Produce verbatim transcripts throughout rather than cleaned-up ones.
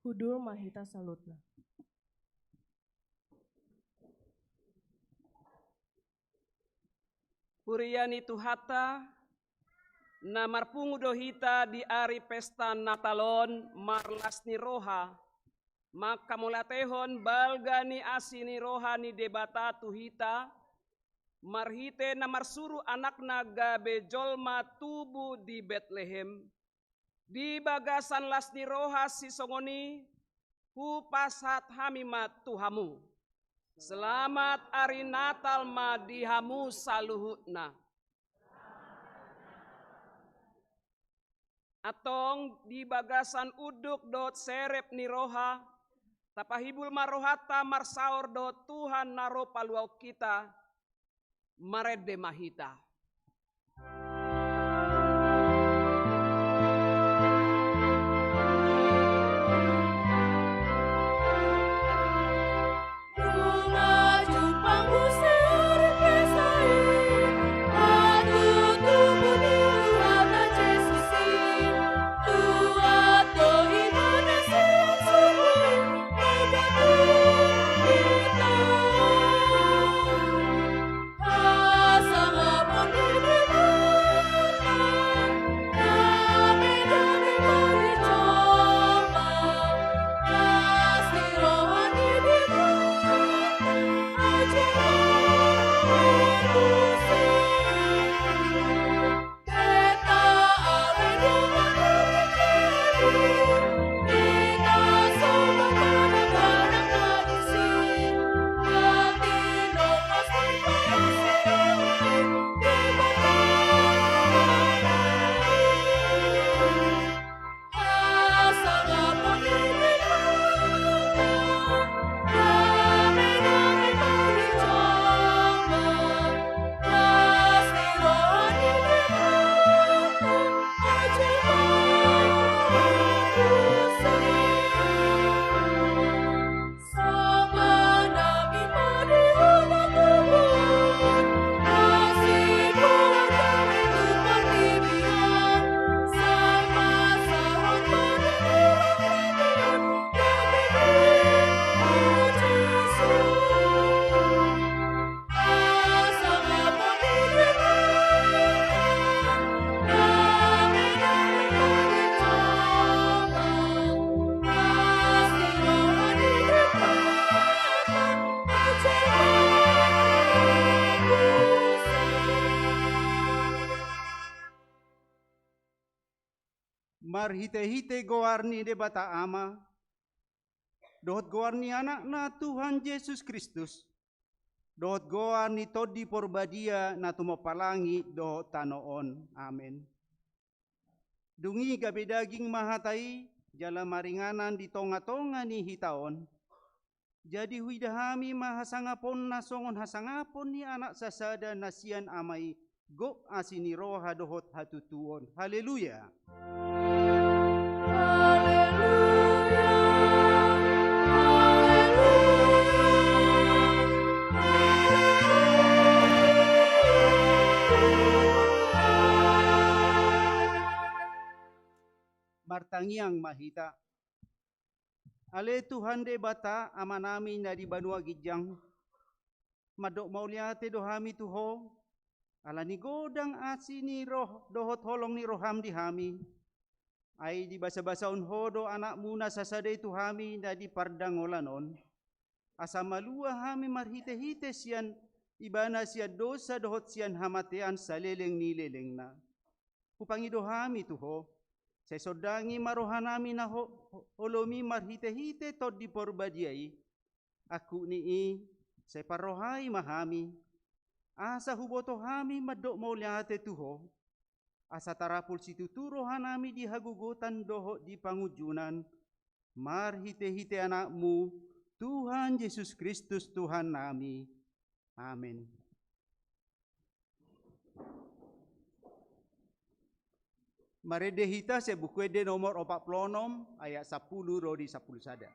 Hundul ma hita saluhutna. Huria ni Tuhanta, na marpungu do hita di ari pesta Natal on marlas ni roha, manghamauliatehon balga ni asi ni roha ni Debata tu hita, marhite na marsuru anakna gabe jolma tubu di Betlehem. Di bagasan las ni roha sisongon i, hupasahat hami ma tu hamu. Selamat ari Natal ma di hamu saluhutna. Antong di bagasan unduk dohot serep ni roha, tapahibul ma rohanta marsaor dohot Tuhan na ro paluahon hita, marende ma hita. Marhitehite goar ni Debata Ama, dohot goar ni Anakna Tuhan Jesus Kristus, dohot goar ni Tondi Porbadia na tumompa langit dohot tano on. Amen. Dung i gabe daging ma hata i, jala maringanan di tongatonga ni hita on. Jadi huida hami ma hasangaponna songon hasangapon ni anak sasada na sian Ama i, gok asi ni roha dohot hatutuon. Haleluya. Martangiang ma hita. Ale Tuhan Debata, Amanami na di banua ginjang, mandok mauliate do hami tu Ho, ala ni godang asi ni roh dohot holong ni roham di hami. Ai dibasabasaon Ho do Anakmu na sasada i tu hami na di pardangolan on, asa malua hami marhitehite sian Ibana sian dosa dohot sian hamatean saleleng ni lelengna. Hupangido hami tu Ho, sai sondangi ma rohanami na ho-, ho-, olomi marhitehite Tondi Porbadia i. Angkup ni i, sai parrohai ma hami, asa huboto hami mandok mauliate tu Ho, asa tarapul situtu rohanami di hagogotan dohot di pangunjunan, marhitehite Anakmu, Tuhan Jesus Kristus Tuhannami. Amen. Marende hita sian Buku Ende nomor opat pulu onom, ayat sampulu ro di sampulu sada.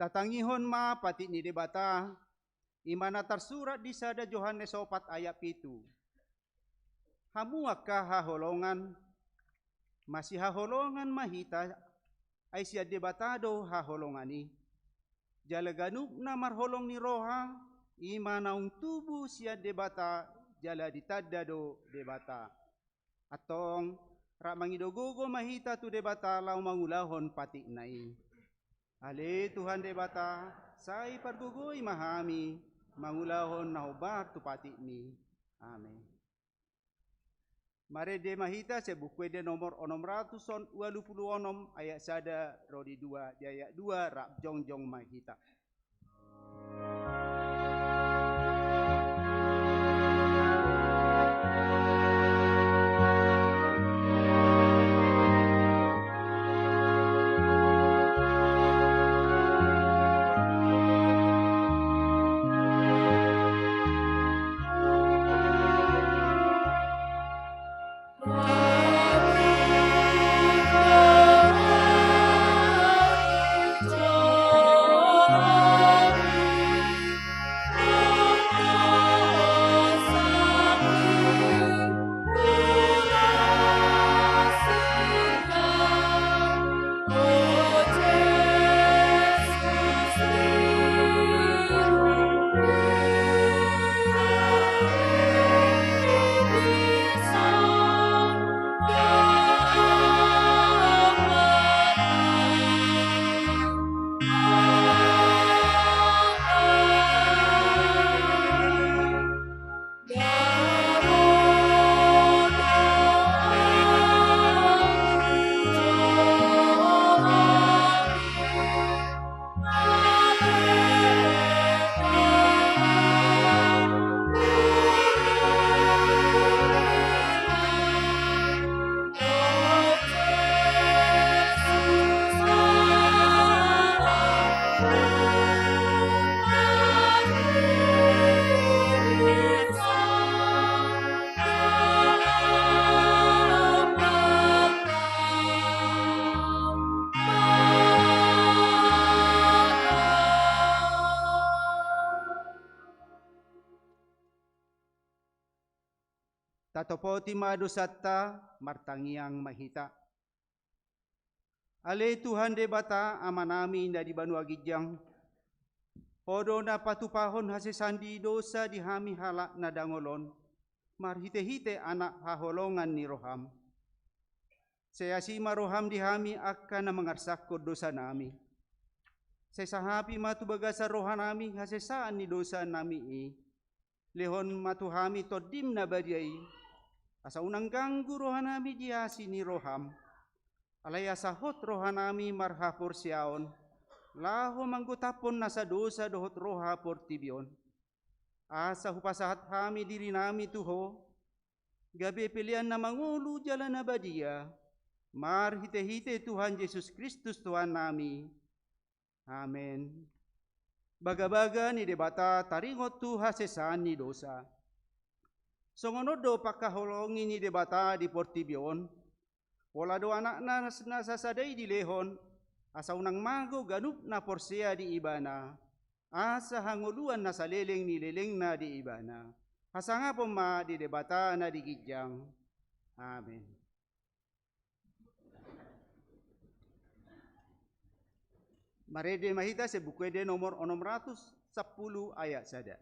Hatangihon ma patik ni Debata, i ma na tarsurat di sada Johannes opat ayat pitu. Hamu angka haholongan, masihaholongan ma hita, ai sian Debata do haholongan i. Jala ganup na marholong ni roha, i ma naung tubu sian Debata, jala ditanda do Debata. Antong, rap mangido gogo ma hita tu Debata laho mangulahon patikna i. Ale Tuhan Debata, sai pargogoi ma hami, mangulahon na hombar tu patikmi. Amen. Marende ma hita sian Buku Ende nomor onom ratus ualu pulu onom ayat sada ro di dua, di ayat dua rap jongjong ma hita. Tatopoti ma dosanta, martangiang ma hita. Ale Tuhan Debata, Amanami na di banua ginjang, Ho do na patupahon hasesaan ni dosa di hami halak na dangol on, marhitehite Anak haholongan ni roham. Sai asi ma roham di hami angka na mangarsakkon dosanami. Sai sahapi ma tu bagasan rohanami hasesaan ni dosanami i. Lehon ma tu hami Tondim na badia i, asa unang ganggu rohanami di asi ni roham. Alai asa hot rohanami marhaporseaon, laho manggotaphon nasa dosa dohot roha portibi on. Asa hupasahat hami dirinami tu Ho, gabe pelean na mangolu jala na badia, marhitehite Tuhan Jesus Kristus Tuhannami. Amen. Bagabaga ni Debata taringot tu hasesaan ni dosa. Songon on do pangkaholongi ni Debata di portibi on, pola do Anakna na sasada i dilehon, asa unang mago ganup na porsea di Ibana, asa hangoluan na saleleng ni lelengna di Ibana. Hasangapon ma di Debata na di ginjang. Amen. Marende ma hita sian Buku Ende nomor onom ratus sampulu ayat sada.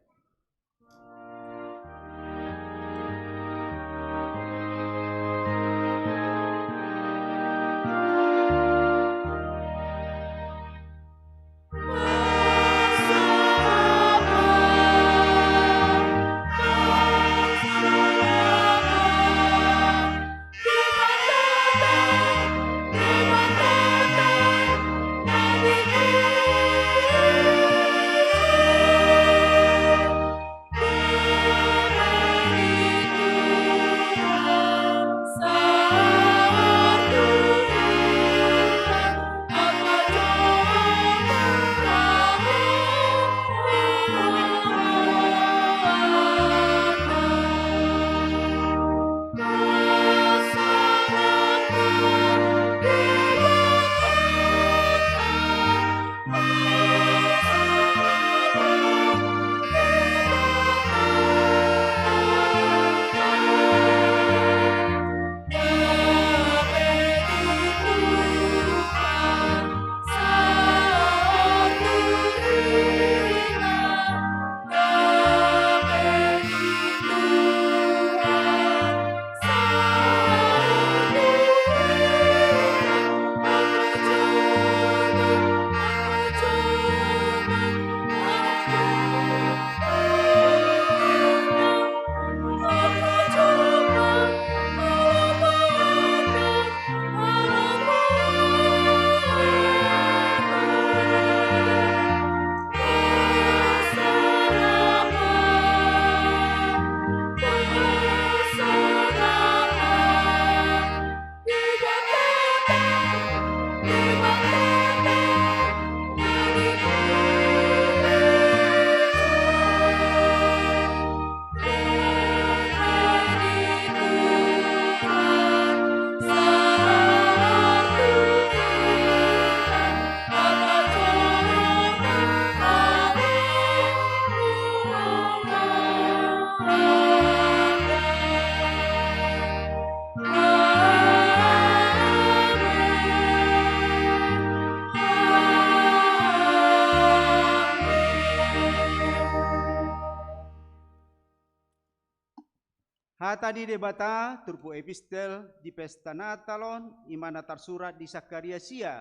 Hata ni Debata turpuk epistel di pesta Natal on, i ma na tarsurat di Sakaria sia,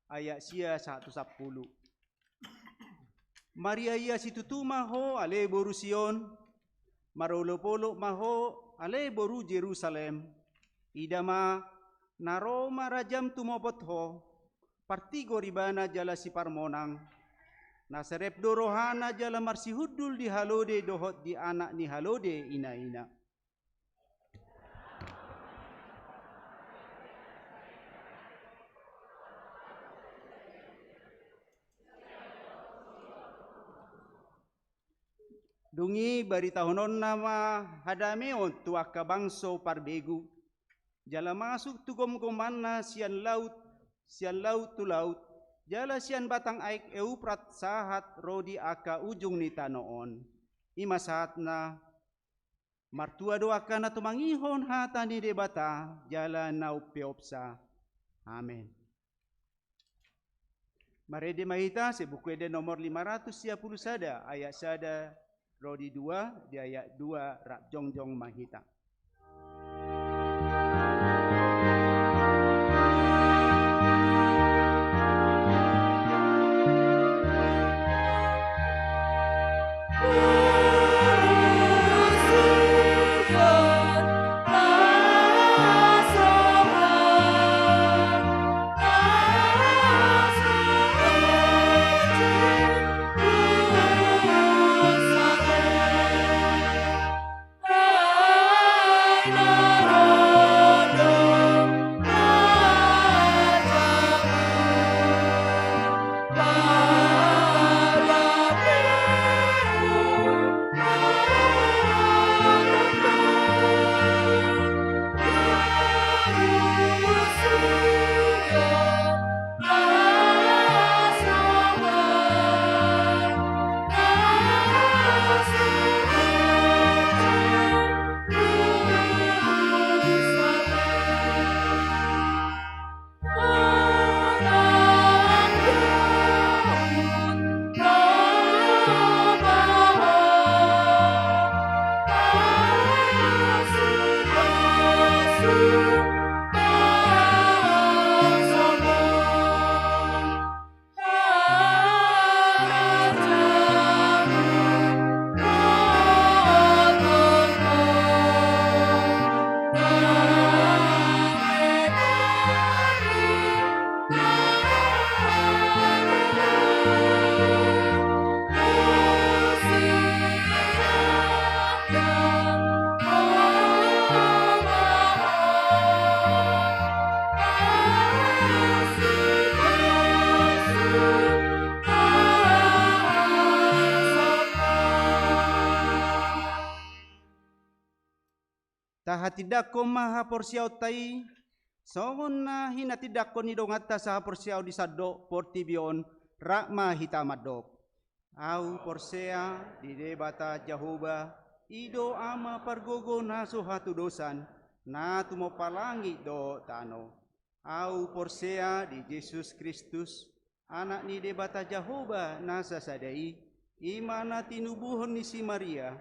ayat sia sahat tu sampulu. Mariaia situtu ma ho ale boru Sion, marolopolop ma ho ale boru Jerusalem. Ida ma, na ro ma rajam tumopot ho, partigor ibana jala siparmonang. Na serep do rohana jala marsihundul di halode dohot di anak ni halode inaina. Dung i baritahononna ma hadameon tu angka bangso parbegu, jala masuk tu gomgomanna sian laut, sian laut tu laut, jala sian batang aek Euprat sahat ro di angka ujung ni tano on. I ma sahatna. Martua do angka na tumangihon hata ni Debata jala na umpeopsa. Amen. Marende ma hita sian Buku Ende nomor lima ratus sia pulu sada, ayat sada ro di dua, di ayat dua rap jongjong ma hita. Tahatindangkon ma haporseaonta i, songon na hinatindangkon ni donganta sahaporseaon di sandok portibi on, rap ma hita mandok. Ahu porsea di Debata Jahowa, i do Ama pargogo na so hatudosan, na tumompa langit dohot tano. Ahu porsea di Jesus Kristus, Anak ni Debata Jahowa na sasada i, i ma na tinubuhon ni si Maria,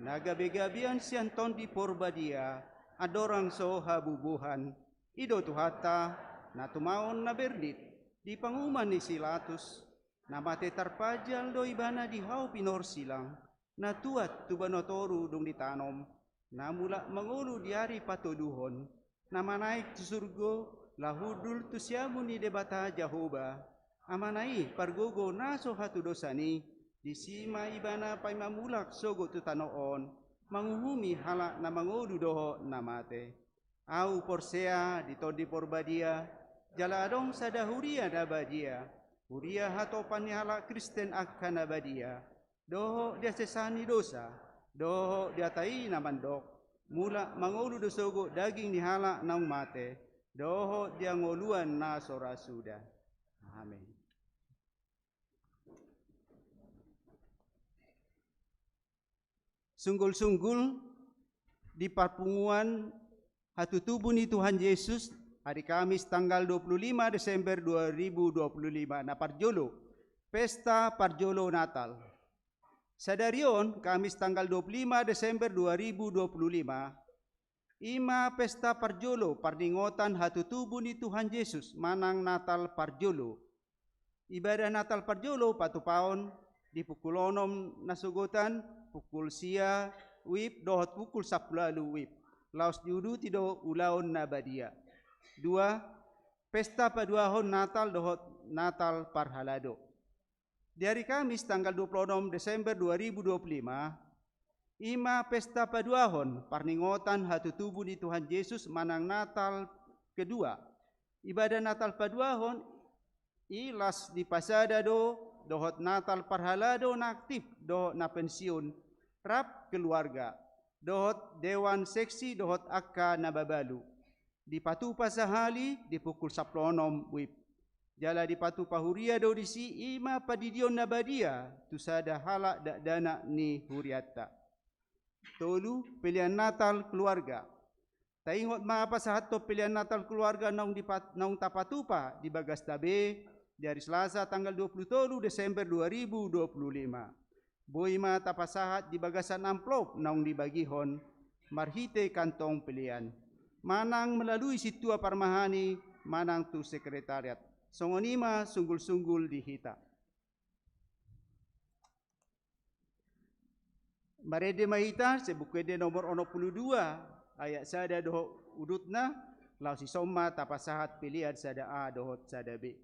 na gabegabean sian Tondi Porbadia, andorang so habubuhan. I do Tuhanta, na tumaon na bernit, di panguhuman ni si Latus, na mate tarpajal do ibana di hau pinorsilang, na tuat tu banua toru dung ditanom, na mulak mangolu di ari patoluhon, na manaek tu surgo, laho hundul tu siamun ni Debata Jahowa, Amana i pargogo na so hatudosan i, disi ma ibana paima mulak sogot tu tano on, manguhumi halak na mangolu dohot na mate. Ahu porsea di Tondi Porbadia, jala adong sada huria na badia, huria hatopan ni halak Kristen angka na badia, dohot di hasesaan ni dosa, dohot di hata i na mandok, mulak mangolu do sogot daging ni halak naung mate, dohot di hangoluan na so ra suda. Amen. Sunggul-sunggul di parpunguan hatutubu ni Tuhan Jesus, hari Kamis tanggal dua puluh lima Desember dua ribu dua puluh lima, na parjolo, pesta parjolo Natal. Sadari on, Kamis tanggal dua puluh lima Desember dua ribu dua puluh lima, I ma pesta parjolo parningotan hatutubu ni Tuhan Jesus manang Natal parjolo. Ibadah Natal parjolo patupaon di pukul onom nasogotan, pukul sia wib dohot pukul sampulu ualu wib. Laos diuduti do ulaon na badia. Dua, pesta paduahon Natal dohot Natal parhalado. Di ari Kamis tanggal dua puluh enam Desember dua ribu dua puluh lima, i ma pesta paduahon parningotan hatutubu ni Tuhan Jesus manang Natal kedua. Ibadah Natal paduahon i las dipasada do dohot Natal parhalado na aktif dohot na pensiun, rap keluarga, dohot dewan seksi dohot angka na mabalu. Dipatupa sahali di pukul sampulu onom wib. Jala dipatupa huria do disi, i ma pandidion na badia tu sada halak dakdanak ni hurianta. Tolu, pelean Natal keluarga. Taingot ma pasahathon pelean Natal keluarga naung dipat-, naung tapatupa di bagasta be di ari Selasa tanggal dua puluh tolu Desember dua ribu dua puluh lima. Boi ma tapasahat di bagasan amplop naung dibagihon marhite kantong pelean, manang melalui sintua parmahani, manang tu sekretariat. Songon i ma sunggul-sunggul di hita. Marende ma hita sian Buku Ende nomor onom pulu dua, ayat sada dohot udutna, laos dison ma tapasahat pelean sada A dohot sada B.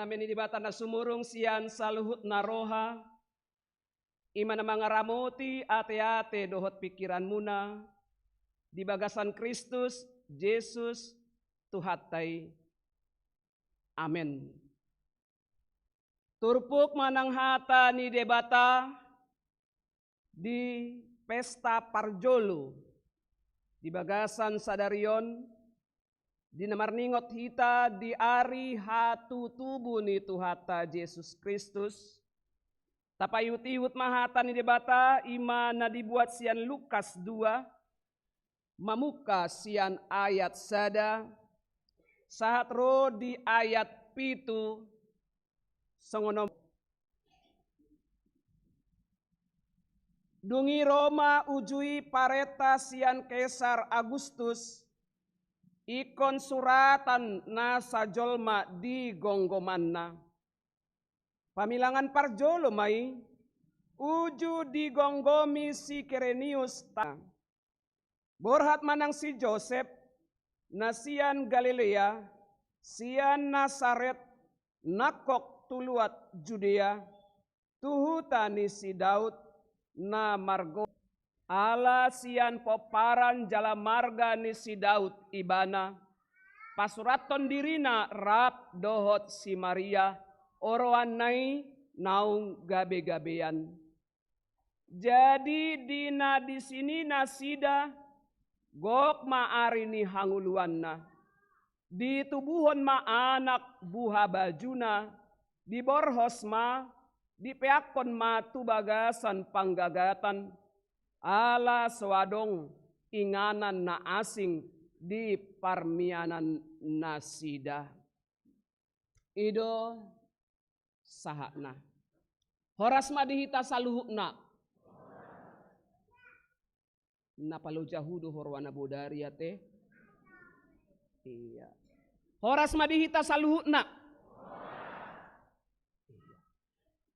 Amen. Di Debata na sumurung sian saluhutna roha, i ma na mangaramoti ateate dohot pingkiranmuna di bagasan Kristus Jesus Tuhanta i. Amen. Turpuk ma nang hata ni Debata di pesta parjolo di bagasan sadari on, di na marningot hita di ari hatutubu ni Tuhanta Jesus Kristus. Tapaihut-ihut ma hata ni Debata, i ma na dibuat sian Lukas dua, mamungka sian ayat sada sahat ro di ayat pitu. Songon on. Dung i ro ma uju i parenta sian Kesar Agustus, ingkon suratan nasa jolma di gomgomanna. Pamilangan parjolo ma i, uju digomgomi si Kirenius ta. Borhat ma nang si Josep, na sian Galilea, sian Nasaret, nangkok tu luat Judea, tu huta ni si Daud, na margo-, ala sian pomparan jala marga ni si Daud ibana, pasurathon dirina rap dohot si Maria, oroanna i naung gabegabean. Jadi di na disi ni nasida, gok ma ari ni hangoluanna. Ditubuhon ma anak buhabajuna, diborhos ma, dipeakkon ma tu bagasan panggagatan, ala so adong inganan na asing di parmianan nasida. I do sahatna. Horas ma di hita saluhutna. Na paloja hu do ho roha na bodari ate. Iya. Horas ma di hita saluhutna.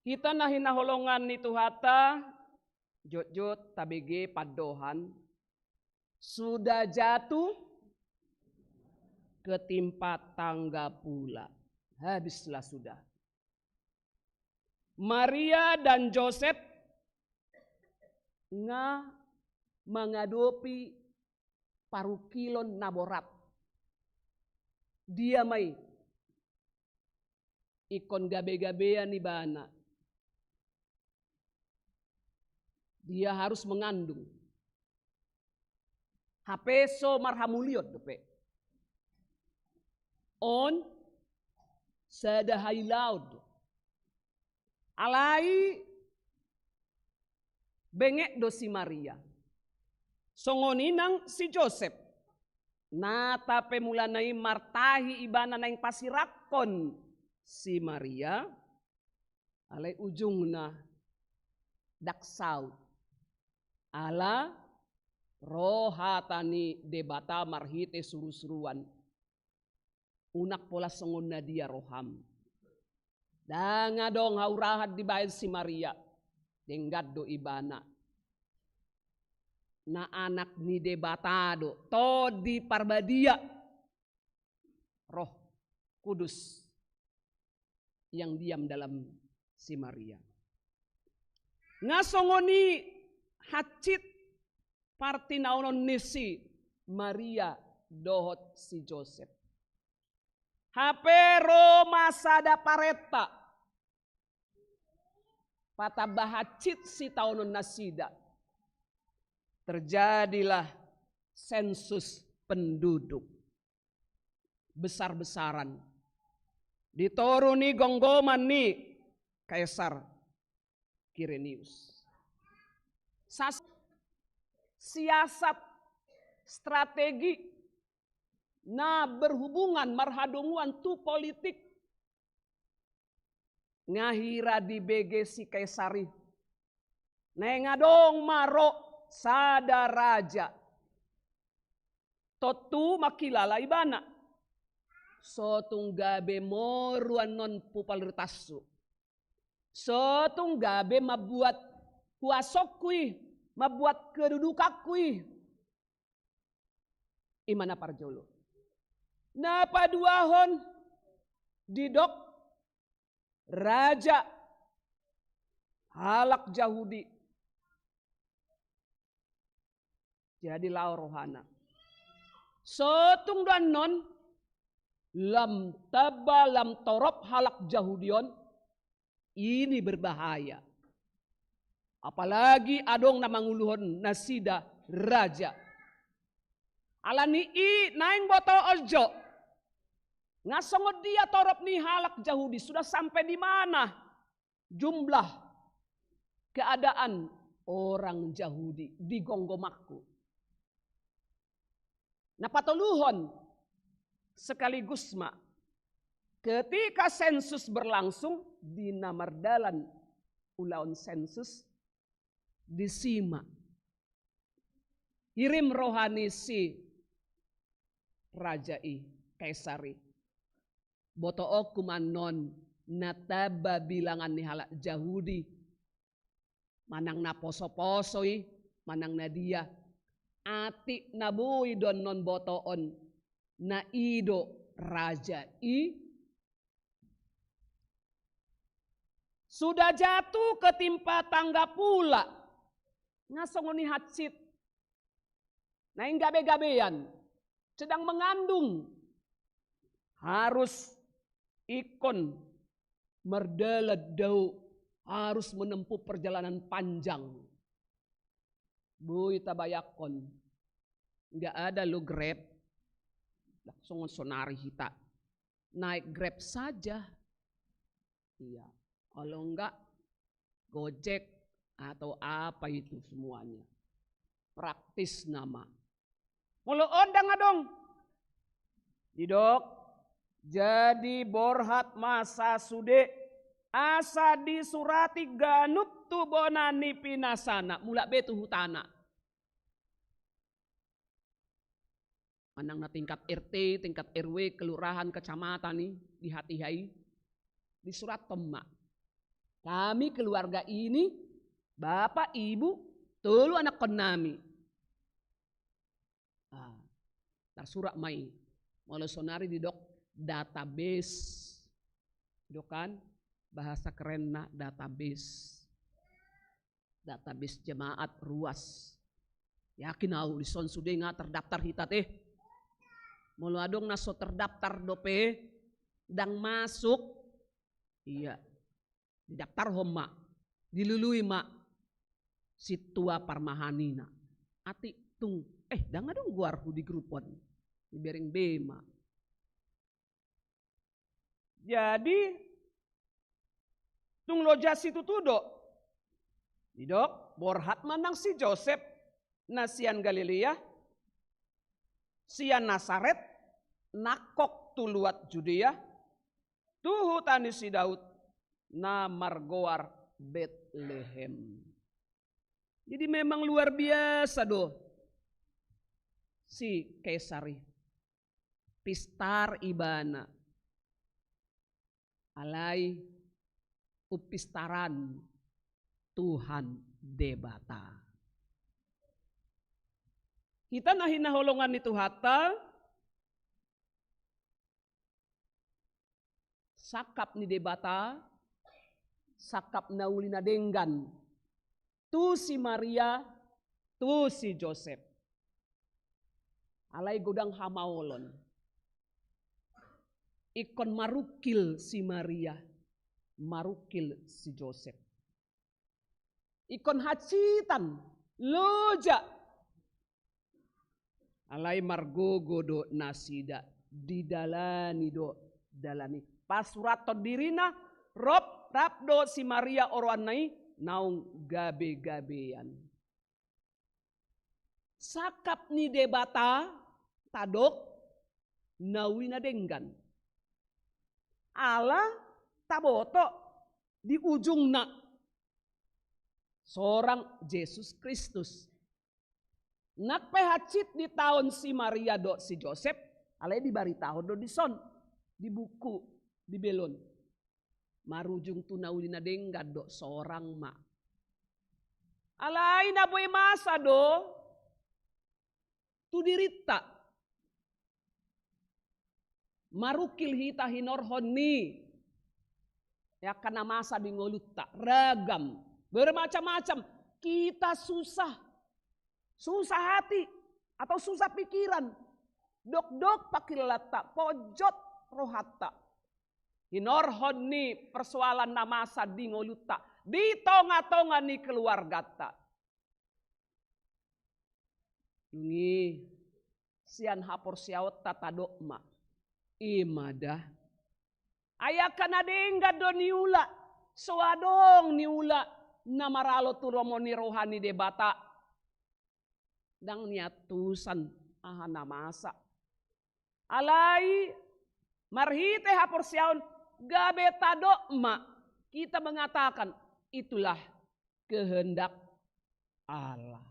Hita na hinaholongan ni Tuhanta, jotjot tabege pandohan. Sudah jatuh, ketimpa tangga pula. Habislah sudah. Maria dan Josep nga mangadopi parungkilon na borat. Dia ma i ingkon gabegabean ibana. Dia harus mengandung. Hape so marhamulion dope. On sada hailaon do. Alai benget do si Maria. Songon i nang si Josep. Na tape mulana i martahi ibana naeng pasirakkon si Maria. Alai ujungna ndang saut. Ala ro hata ni Debata marhite surusuruan. Unang pola songon na dia roham. Ndang adong haurahan dibaen si Maria. Denggan do ibana. Na anak ni Debata do, Tondi Parbadia. Roh Kudus yang diam dalam si Maria. Nga songon i hansit partinaonon ni si Maria dohot si Josep. Hape ro ma sada parenta. Patamba hansit sitaonon nasida. Terjadilah sensus penduduk besar-besaran di toru ni gomgoman ni Kaisar Kirenius. Sas-, siasat strategi na berhubungan marhadomuan tu politik nga hira dibege si Kaisar i. Naeng adong ma ro sada raja. Tontu mangkilala ibana. So tung gabe moru annon pupalirtashu. So tung gabe mambuat kuasongku i, mambuat kedudukanku i. I ma na parjolo. Na paduahon didok raja halak Jahudi. Jadi laho rohana. So tung do annon lam tamba lam torop halak Jahudi on, ini berbahaya. Apalagi adong na manguluhon nasida raja. Alani i naeng botoon jo, nga songon dia torop ni halak Jahudi, sudah sampai di mana jumlah keadaan orang Jahudi di gomgomanku. Na patoluhon, sekaligus ma ketika sensus berlangsung, di na mardalan ulaon sensus, disi ma hirim roha ni si raja i, Kaisar i. Botoonku ma annon na tamba bilangan ni halak Jahudi, manang na poso-poso i, manang na dia, atik na boi do annon botoon na i do raja i. Sudah jatuh ketimpa tangga pula. Nga songon i hansit naeng gabe-gabean, sedang mengandung, harus ingkon mardalan dao, harus menempuh perjalanan panjang. Boi tabayangkon, nggak ada lo Grab, langsung sonari hita naik Grab saja. Iya, kalau enggak Gojek atau apa itu semuanya. Praktis nama. Molo on ndang adong. Didok, jadi borhat ma sasude asa disurati ganup tu bona ni pinasana, mulak be tu hutana. Manang na tingkat R T, tingkat R W, kelurahan, kecamatan i, di hatiha i, disurathon ma. Kami keluarga ini, bapak, ibu, tolu anakkon nami. Ah, tarsurat ma i. Molo sonari didok database. Didok kan, bahasa kerenna database. Database jemaat ruas. Yakin au dison sude nga terdaftar hita te. Molo adong na so terdaftar dope, ndang masuk. Iya. Didaftarhon ma, dilului ma sintua parmahanina. Atik tung, eh, ndang adong goarhu di grup on. Dibereng be ma. Jadi tung loja situtu do. Didok, borhat ma nang si Josep na sian Galilea, sian Nasaret, nangkok tu luat Judea, tu huta ni si Daud, na margoar Betlehem. Jadi memang luar biasa do si Kaisar i. Pistar ibana. Alai umpistaran Tuhan Debata. Hita na hinaholongan ni Tuhanta, sangkap ni Debata, sangkap na uli na denggan tu si Maria, tu si Josep. Alai godang hamaolon. Ingkon marungkil si Maria, marungkil si Josep. Ingkon hansitan, loja. Alai margogo do nasida, didalani do dalan i. Pasurathon dirina, rap, rap do si Maria oroanna i naung gabe-gabean. Sangkap ni Debata tadok na uli na denggan. Ala taboto di ujungna sorang Jesus Kristus. Nang pe hansit ditaon si Maria dohot si Josep, alai dibaritahon do dison, di buku, di belon. Marujung tu na uli na denggan do, sorang ma. Alai na boi masa do tu dirinta. Marungkil hita hinorhon ni Angka na masa di ngolunta, ragam, bermacam-macam. Kita susah, susah hati, atau susah pikiran. Dokdok pangkilalanta, ponjot rohanta. Hinorhon ni persoalan na masa di ngolunta, di tonga-tonga ni keluarganta. Dung i sian haporseaonta tadok ma. I ma da. Ai angka na denggan do niula, so adong niula na maralo tu lomo ni roha ni Debata. Ndang niantusan aha na masa. Alai marhite haporseaon gabe tadok ma, kita mengatakan, itulah kehendak Allah.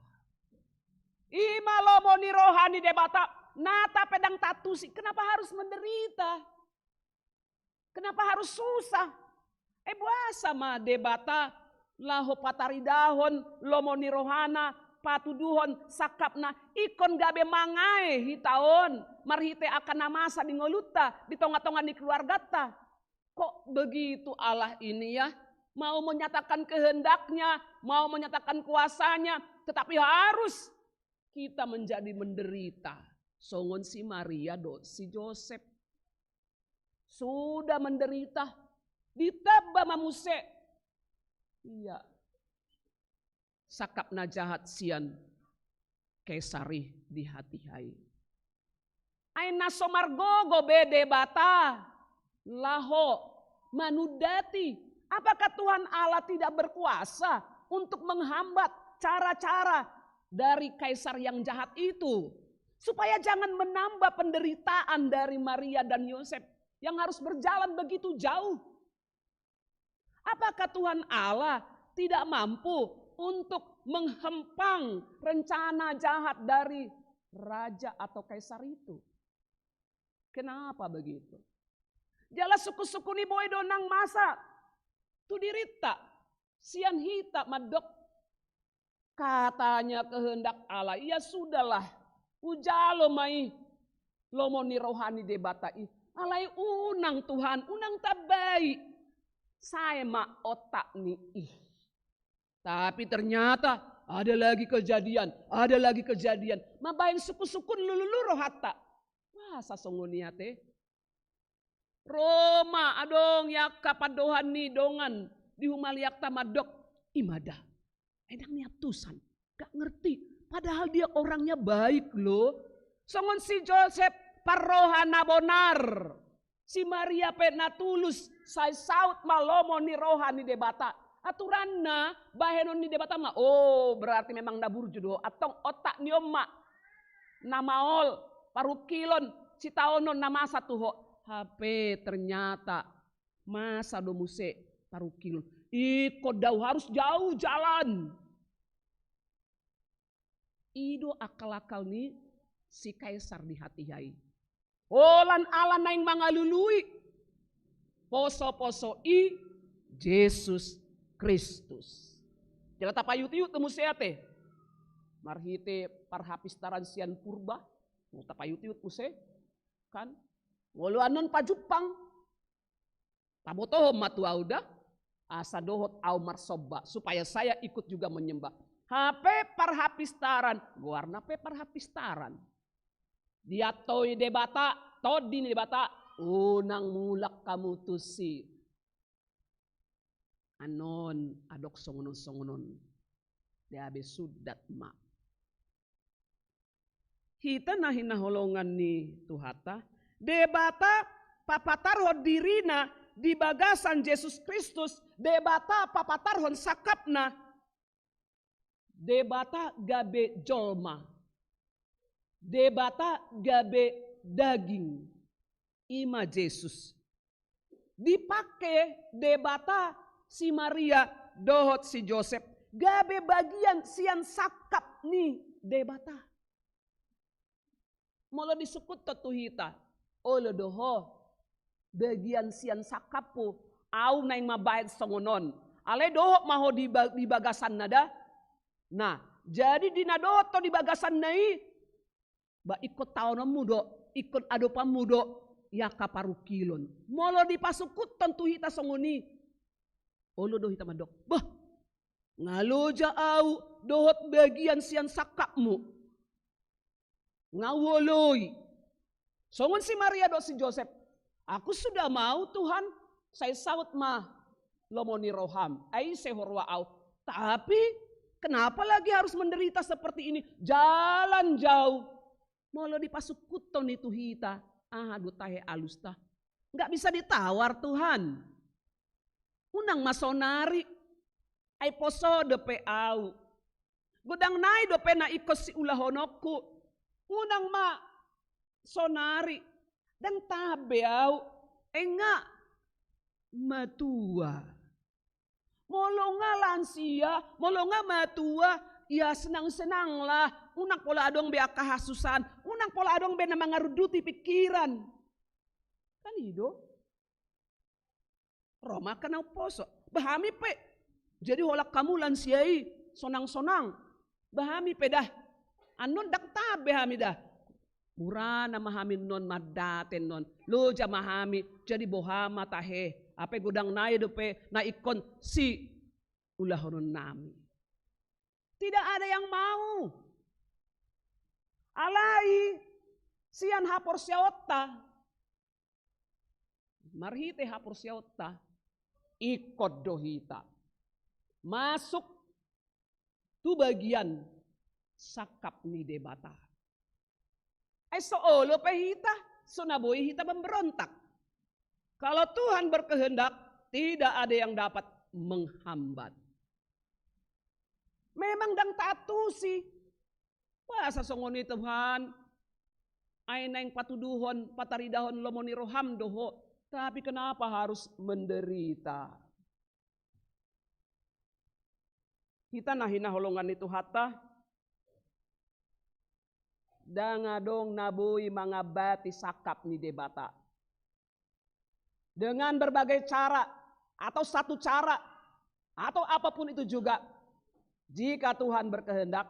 I ma lomo ni roha ni Debata, nata pe ndang taantusi, kenapa harus menderita? Kenapa harus susah? Eh, boasa ma Debata laho pataridahon lomo ni rohana, patuduhon sangkapna, ingkon gabe mangae hita on, marhite angka na masa di ngolunta, di tonga-tonga ni keluarganta. Kok begitu Allah ini ya, mau menyatakan kehendaknya, mau menyatakan kuasanya, tetapi harus kita menjadi menderita. Songon si Maria dohot si Josep. Sudah menderita, ditamba ma muse. Ia sangkap na jahat sian Kaisar i di hatiha i. Ai na so margogo be Debata laho manundati. Apakah Tuhan Allah tidak berkuasa untuk menghambat cara-cara dari Kaisar yang jahat itu, supaya jangan menambah penderitaan dari Maria dan Yosef yang harus berjalan begitu jauh? Apakah Tuhan Allah tidak mampu untuk menghempang rencana jahat dari raja atau kaisar itu? Kenapa begitu? Jala sungkun-sungkun i boi do nang masa tu dirinta, sian hita mandok katanya kehendak Allah. Ya sudahlah, hujalo ma i lomo ni roha ni Debata i. Alai unang Tuhan, unang tambai sae ma otak ni i. Tapi ternyata ada lagi kejadian, ada lagi kejadian. Mambahen sungkun-sungkun lululu rohanta. Boasa songon i ate? Ro ma adong i angka pandohan ni dongan di humaliangta mandok, i ma da. Ai ndang niantusan, gak ngerti. Padahal dia orangnya baik loh. Songon si Josep parroha na bonar. Si Maria pe na tulus, sai saut ma lomo ni roha ni Debata. Aturanna, bahenon ni Debata ma, oh, berarti memang na burju do ho. Antong otak ni on ma na maol, parungkilon, sitaonon na masa tu ho. Hape ternyata masa do muse parungkilon. Ingkon do au harus jauh jalan. I do akal-akal ni si Kaisar di hatiha i. Holan ala naeng mangalului poso-poso i Jesus Kristus. Jala tapaihut-ihut do muse ate. Marhite parhapistaran sian Purba, tapaiut-iut muse, kan? Molo annon pajumpang, pabotohon ma tu au da, asa dohot au marsomba, supaya saya ikut juga menyembah. Hape parhapistaran, goarna pe parhapistaran. Diantoi Debata, tondi ni Debata, unang mulak hamu tusi. Annon adong songon on songon on. Dia be sundat ma. Hita na hinaholongan ni Tuhanta, Debata papatarhon dirina di bagasan Jesus Kristus, Debata papatarhon sangkapna. Debata gabe jolma. Debata gabe daging. I ma Jesus. Dipake Debata si Maria dohot si Josep gabe bagian sian sangkap ni Debata. Molo disungkunhon tu hita, olo do ho bagian sian sangkapku, au naeng mambahen songon on. Alai dohot ma ho di ba-, di bagasanna da. Nah, jadi di na dohot ho di bagasanna i, ba ingkon taononmu do, ingkon adopanmu do i angka parungkilon. Molo dipasungkunhon tu hita songon i, Olo do hita mandok, bah, nga loja au dohot bagian sian sangkapmu. Nga huoloi. Songon si Maria dohot si Josep, aku sudah mau Tuhan, sai saut ma lomo ni roham, ai ise huroha au. Tapi kenapa lagi harus menderita seperti ini? Jalan jauh. Molo dipasungkunhon i tu hita, aha do tahe alusta? Nggak bisa ditawar Tuhan. Unang ma sonari, ai poso dope au. Godang nai dope na ingkon siulahononku. Unang ma sonari, ndang tabe au. Ai nga matua. Molo nga lansia, molo nga matua, ya senang-senanglah. Unang pola adong be angka hasusaan, unang pola adong be na mangarunduti pikiran. Kan i do. Ro ma angka na umposo. Bah hami pe. Jadi holan hamu lansia i sonang-sonang. Bah hami pe dah. Annon ndang tabe hami dah. Murana ma hami annon mandate annon. Loja ma hami. Jadi boha ma tahe. Hape godang nai dope na ingkon siulahononnami. Tidak ada yang mau. Alai sian haporseaonta. Marhite haporseaonta, ingkon do hita masuk tu bagian sangkap ni Debata. Ai so olo pe hita, so na boi hita memberontak. Kalau Tuhan berkehendak, tidak ada yang dapat menghambat. Memang ndang taantusi. Boasa songon i Tuhan? Ai naeng patuduhon, pataridahon lomo ni roham do ho. Tapi kenapa harus menderita? Hita na hinaholongan ni Tuhanta, ndang adong na boi mangambati sangkap ni Debata. Dengan berbagai cara, atau satu cara, atau apapun itu juga, jika Tuhan berkehendak,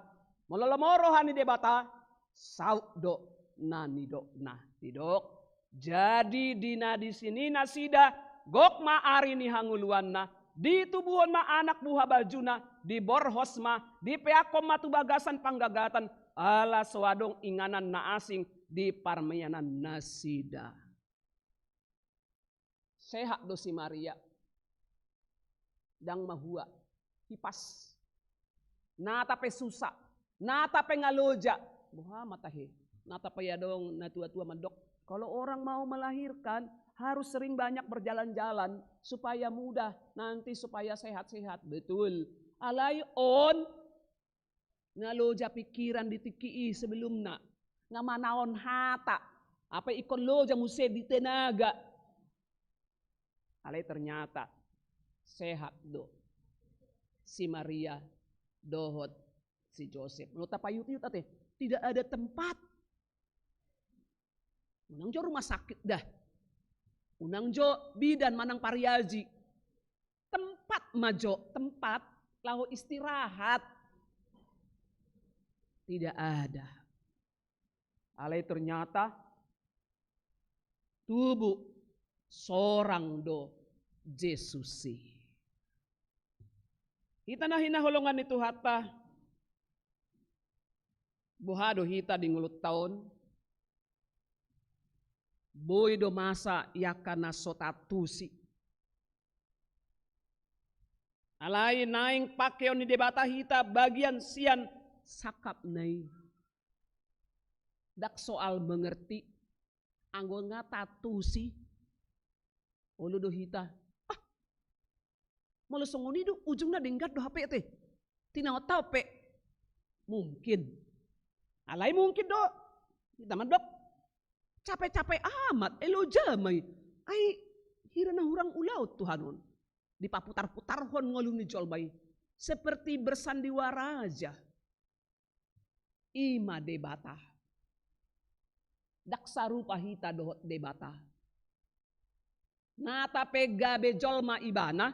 molo lomo roha ni Debata, saut do na nidokna. Didok, jadi di na disi nasida, gok ma ari ni hangoluanna, ditubuhon ma anak buha bajuna, diborhos ma, dipeakhon ma tu bagasan panggagatan, ala so adong inganan na asing di parmianan nasida. Sehat do si Maria. Ndang mahua, hipas. Nata pe susa, nata pe nga loja. Boha ma tahe? Nata pe adong na tua-tua mandok, kalau orang mau melahirkan, harus sering banyak berjalan-jalan supaya mudah nanti, supaya sehat-sehat. Betul. Alai on nga loja pikiran di tingki i sebelumna, nga manaon hata, hape ingkon loja muse di tenaga. Alai ternyata sehat do si Maria dohot si Josep. Molo tapaiut-iut ate, tidak ada tempat. Unang jo rumah sakit dah. Unang jo bidan manang pariaji. Tempat ma jo, tempat laho istirahat. Tidak ada. Alai ternyata tubu sorang do Jesus i. Hita na hinaholongan ni Tuhanta, boha do hita di ngolunta on? Boi do masa i angka na so taantusi. Alai naeng pakeon ni Debata hita bagian sian sangkapna i. Ndang soal mengerti, anggo nga taantusi. Olo do hita. Ah, molo songon i do ujungna denggan do hape ate. Tinaon-taon pe. Mungkin. Alai mungkin do hita mandok, capek-capek amat, ai loja ma i. Ai hira na hurang ulaon Tuhan on. Dipaputar-putarhon ngolu ni jolma i. Seperti bersandiwara aja. I ma Debata. Ndang sarupa hita dohot Debata. Nata pe gabe jolma ibana,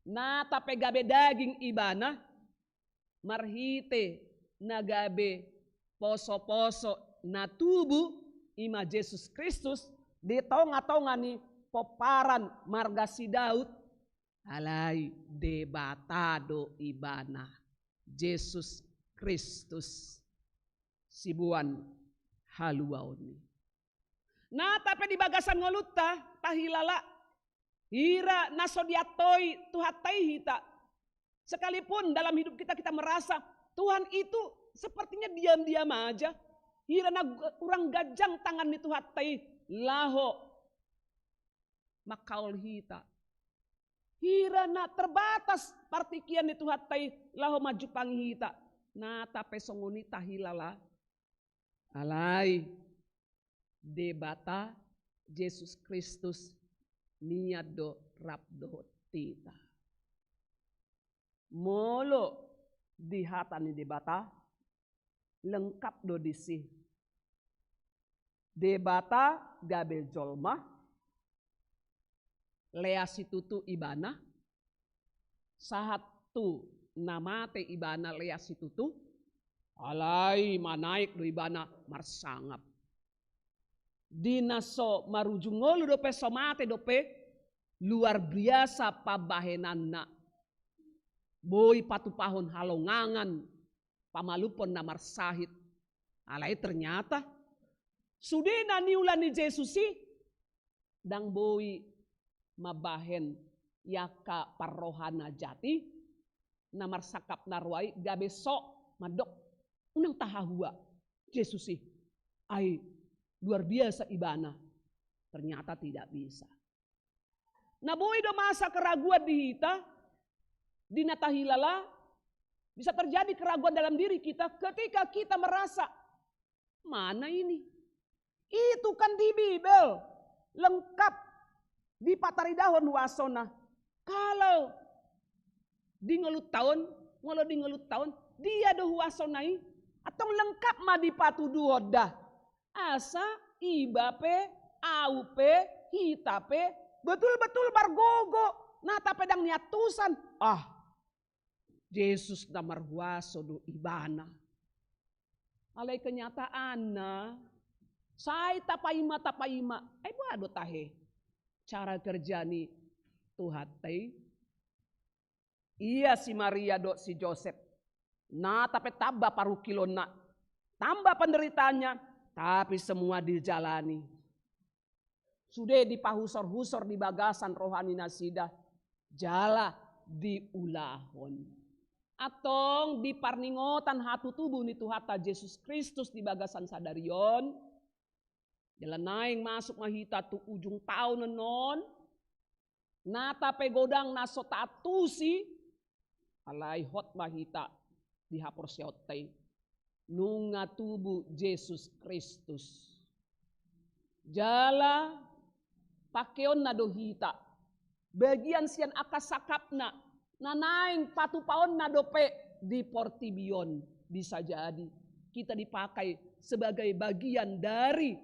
nata pe gabe daging ibana, marhite na gabe poso-poso na tubu, i ma Jesus Kristus, di tonga-tonga ni pomparan marga si Daud, Alai Debata do ibana, Jesus Kristus, siboan haluaon i. Nata pe di bagasan ngolunta, tahilala, hira na so diantoi Tuhanta i hita. Sekalipun dalam hidup kita, kita merasa Tuhan itu sepertinya diam-diam aja. Hira na g-, hurang ganjang tangan ni Tuhanta i laho mangkaol hita. Hira na terbatas partingkian ni Tuhanta i laho manjumpangi hita. Nata pe songon i, tahilala. Alai Debata, Jesus Kristus, nian do rap dohot hita. Molo di hata ni Debata, lengkap do disi. Debata gabe jolma, lea situtu ibana, sahat tu na mate ibana lea situtu, alai manaek do ibana marsangap. Di na so marujung ngolu dope, so mate dope, luar biasa pambahenanna. Boi patupahon halongangan, pamalumhon na marsahit. Alai ternyata sude na niula ni Jesus i, ndang boi mambahen i angka parroha na jat i, na marsangkap na roa i gabe sok mandok, unang tahahua Jesus i, ai luar biasa ibana. Ternyata tidak bisa. Na boi do masa keraguan di hita, di na tahilala, bisa terjadi keraguan dalam diri kita ketika kita merasa, mana ini? Itu kan di Bibel lengkap dipataridahon huasona. Kalau di ngolunta on, molo di ngolunta on, dia do huasona i, antong lengkap ma dipatuduhon da. Asa iba pe, au pe, hita pe, betul-betul margogo, nata pe ndang niantusan. Ah, Jesus na marhuaso do ibana. Alai kenyataanna, sai tapaima, tapaima, ai boha do tahe cara kerja ni Tuhanta i? Ia si Maria dohot si Josep, nata pe tamba parungkilonna, tamba penderitaannya, tapi semua dijalani. Sude dipahusor-husor di bagasan roha ni nasida, jala diulahon. Antong di parningotan hatutubu ni Tuhanta Jesus Kristus di bagasan sadari on, jala naeng masuk ma hita tu ujung taon annon, nata pe godang na so taantusi, alai hot ma hita di haporseaonta i, nunga tubu Jesus Kristus. Jala pangkeonna do hita, bagian sian angka sangkapna, na naeng patupaonna dope di portibi on. Bisa jadi kita dipakai sebagai bagian dari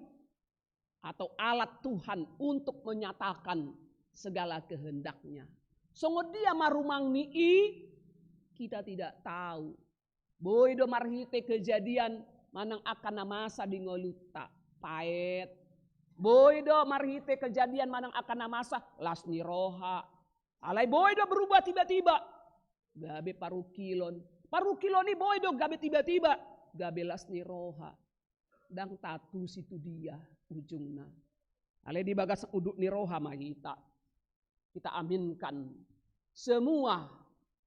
atau alat Tuhan untuk menyatakan segala kehendaknya. Songon dia ma rumang ni i, kita tidak tahu. Boi do marhite kejadian manang angka na masa di ngolunta, paet. Boi do marhite kejadian manang angka na masa las ni roha. Alai boi do berubah tiba-tiba gabe parungkilon. Parungkilon i boi do gabe tiba-tiba gabe las ni roha. Ndang taantusi tu dia ujungna. Alai di bagas unduk ni roha ma hita. Kita aminkan semua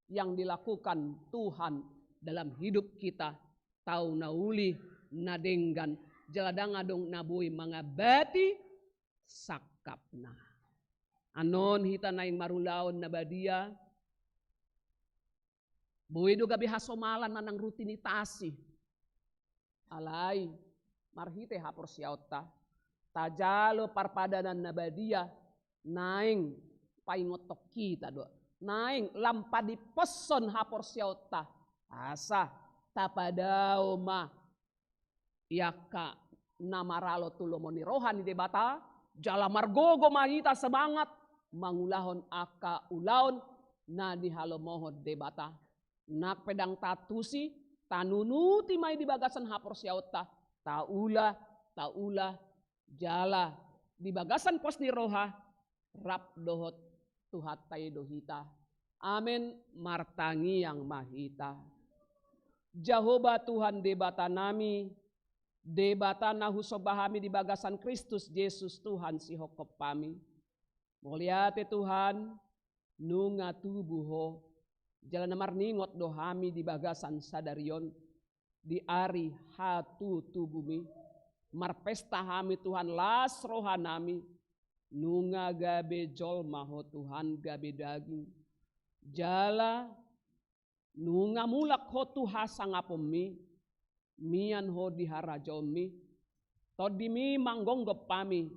yang dilakukan Tuhan dalam hidup kita, tau na uli, na denggan, jala ndang adong na boi mangambati sangkapna. Annon hita naeng marulaon na badia, boi do gabe hasomalan manang rutinitas i. Alai marhite haporseaonta, tajalo parpadanan na badia, naeng paingothon hita do, naeng lam padimposhon haporseaonta, asa tapadao ma i angka na maralo tu lomo ni roha ni Debata, jala margogo ma hita semangat mangulahon angka ulaon na nihalomohon Debata. Nang pe ndang taantusi, tanunuti ma i di bagasan haporseaonta, taula, taula, jala di bagasan pos ni roha, rap dohot Tuhanta i do hita. Amen. Martangiang ma hita. Jahowa Tuhan Debata nami, Debata na husomba hami di bagasan Kristus Jesus Tuhan sihophopami. Mauliate Tuhan, nunga tubu Ho, jala na marningot do hami di bagasan sadari on, di ari hatutubuMi, marpesta hami Tuhan las rohanami, nunga gabe jolma Ho Tuhan gabe daging, jala nunga mulak Ho tu hasangaponMi, mian Ho di harajaonMi, TondiMi manggonggop hami,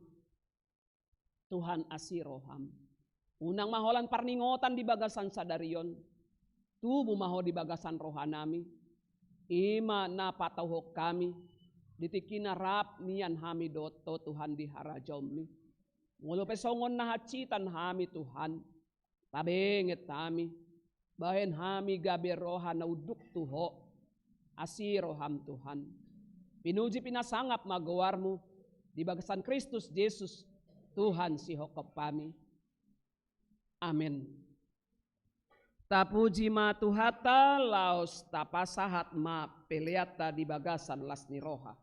Tuhan asi rohaM. Unang ma holan parningotan di bagasan sadari on, tubu ma Ho di bagasan rohanami, i ma na patauhon hami, di tingki na rap mian hami dohot Ho Tuhan di harajaonMi. Molo pe songon na hansitan hami Tuhan, tabenget hami, bahen hami gabe roha na unduk tu Ho, asi rohaM Tuhan. Pinuji pinasangap ma goarMu, di bagasan Kristus Jesus, Tuhan sihophopami. Amen. Tapuji ma Tuhanta, laos tapasahat ma peleanta di bagasan las ni roha.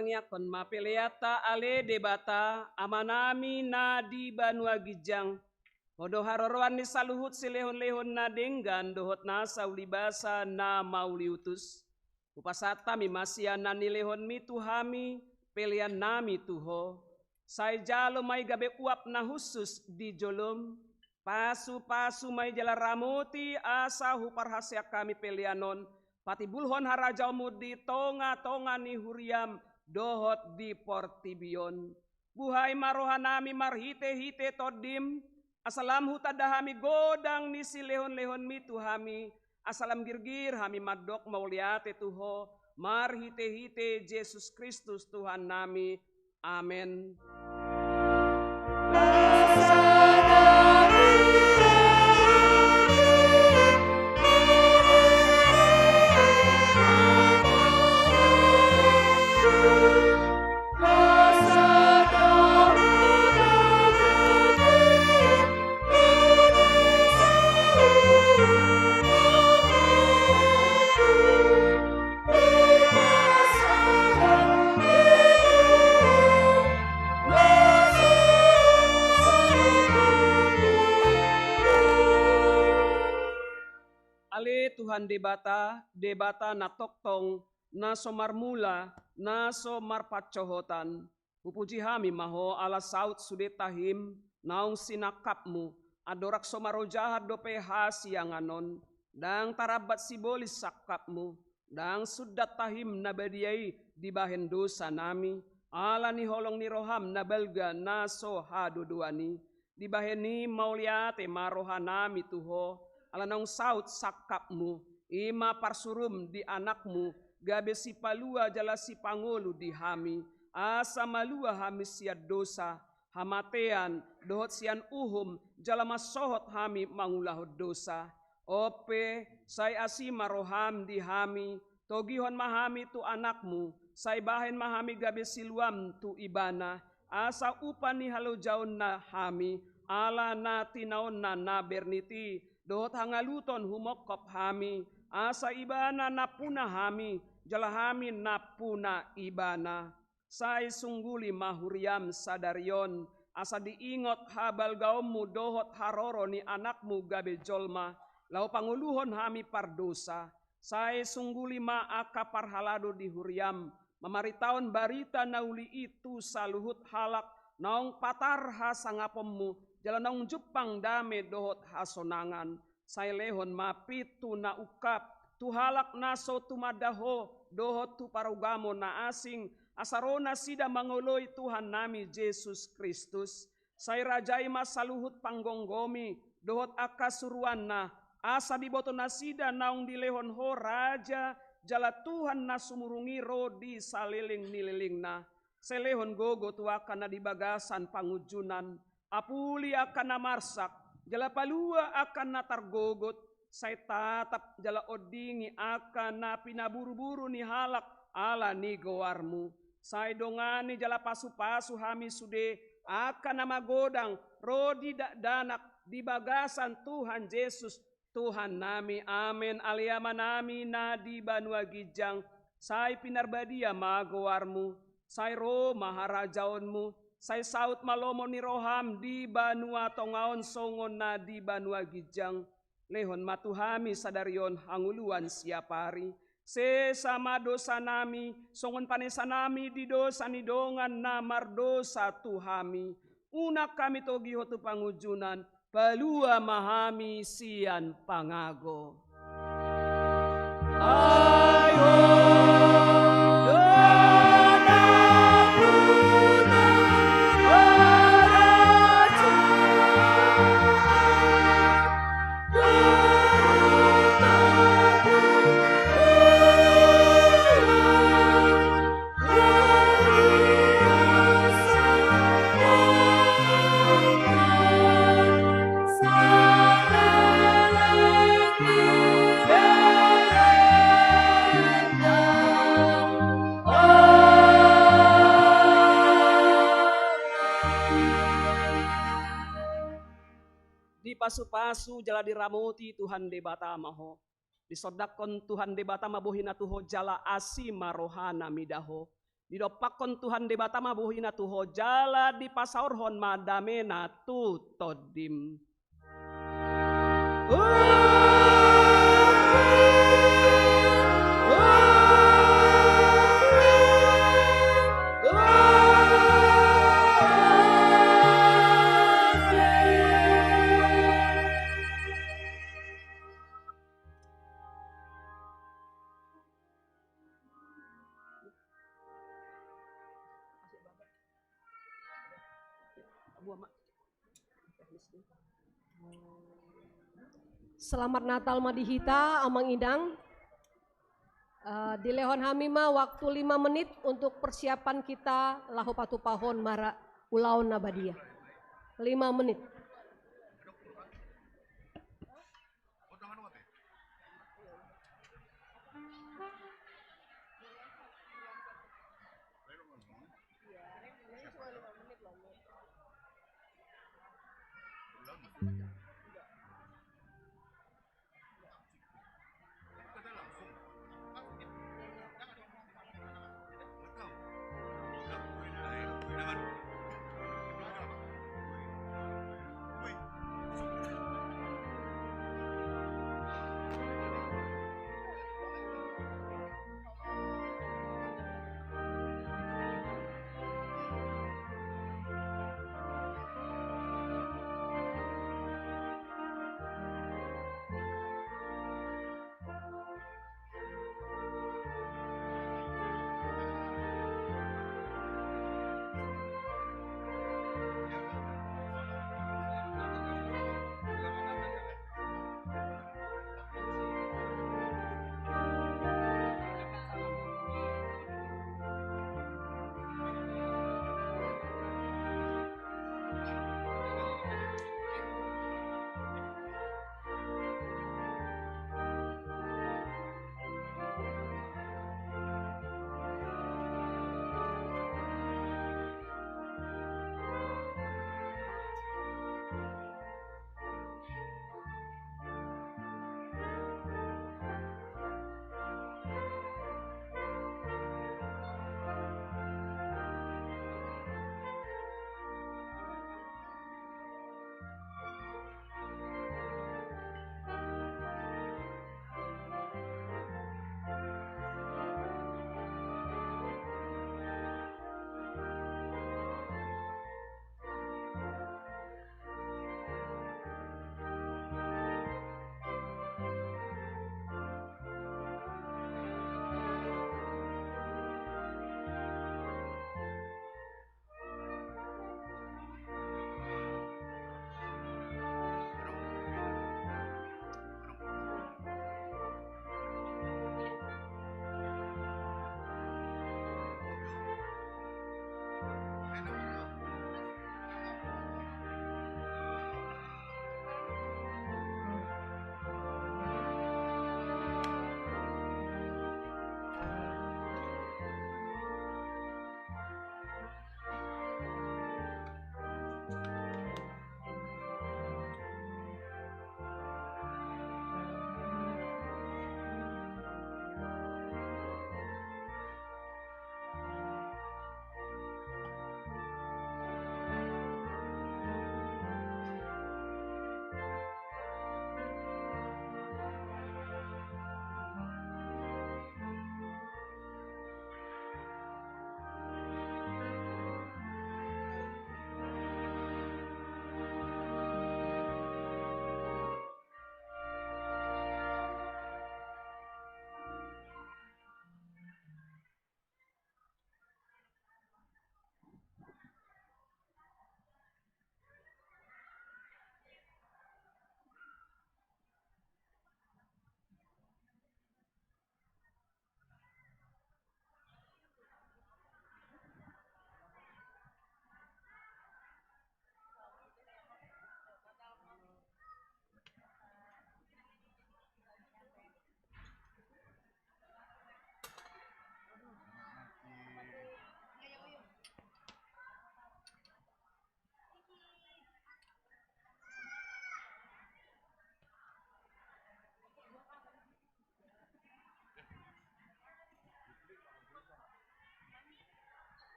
Tangiangkon ma peleanta, ale Debata, Amanami na di banua ginjang. Ho do haroroan ni saluhut silehonlehon na denggan dohot nasa ulibasa na mauliutus. Hupasahat hami ma sian na nilehonmi tu hami peleannami tu Ho. Sai jalo ma i gabe uap na hushus di jolom. Pasupasu ma i jala ramoti asa huparhaseang hami pelean on patimbulhon harajaonmu di tongatonga ni huriam dohot di portibi on. Buhai ma rohanami marhitehite Tondim, asa lam hutanda hami godang ni silehonlehonmi tu hami, asa lam girgir hami mandok mauliate tu Ho, marhitehite Jesus Kristus Tuhannami. Amen. Ale Tuhan Debata, Debata na tongtong, na so marmula, na so marpansohotan. Hupuji hami ma Ho ala saut sude tahim naung sinangkapmu, andorang so marojahan dope hasiangan on. Ndang tarambat sibolis sangkapmu, ndang sundat tahim na badia i dibahen dosanami, ala ni holong ni roham na balga na so hadodoan i. Dibahen i mauliate ma rohanami tu Ho, ala naung saut sangkapmu, i ma parsurum di Anakmu, gabe sipalua jala sipangolu di hami, asa malua hami sian dosa, hamatean, dohot sian uhum, jala mansohot hami mangulahon dosa. On pe, sai asi ma roham di hami, togihon ma hami tu Anakmu, sai bahen ma hami gabe siluam tu Ibana, asa upa ni halojaonna hami, ala na tinaonna na bernit i, dohot hangaluton humongkop hami, asa Ibana nampuna hami, jala hami nampuna Ibana. Sai sungguli ma huriam sadari on, asa diingot habalgaonmu dohot haroro ni Anakmu gabe jolma, laho pangoluhon hami pardosa. Sai sungguli ma angka parhalado di huriam, mamaritahon barita na uli i tu saluhut halak, naung patar hasangaponmu, jala naung jumpang dame dohot hasonangan. Sai lehon ma pintu na ungkap, tu halak na so tumanda Ho, dohot tu parugamo na asing, asa ro nasida mangoloi Tuhannami Jesus Kristus. Sai rajai ma saluhut panggomgomi, dohot angka suruanna, asa diboto nasida naung dilehon Ho Raja, jala Tuhan na sumurung i ro di saleleng ni lelengna. Sai lehon gogo tu angka na di bagasan pangunjunan, apuli angka na marsak, jala palua angka na targogot, sai tatap jala ondingi angka na pinaburuburu ni halak ala ni goarmu. Sai dongani jala pasupasu hami sude, angka na magodang, ro di dakdanak, di bagasan Tuhan Jesus, Tuhannami. Amen. Ale Amanami na di banua ginjang, sai pinarbadia ma goarmu, sai ro ma harajaonmu, sai saut ma lomo ni roham di banua tonga on songon na di banua ginjang. Lehon ma tu hami sadari on hangoluan siapari. Sesa ma dosanami, songon panesanami di dosa ni dongan na mardosa tu hami. Unang hami togihon tu pangunjunan, palua ma hami sian pangago. Ai Ho do anakmuna, Dipasupasu jala diramoti Tuhan Debata ma ho. Disondangkon Tuhan Debata ma bohina tu ho jala asi ma rohana mida ho. Didompakkon Tuhan Debata ma bohina tu ho jala dipasaorhon ma damena tu tondim. Selamat Natal ma di hita, Amang Inang. Eh, dilehon hami ma waktu lima menit untuk persiapan kita laho patupahon ma ulaon na badia. Lima menit.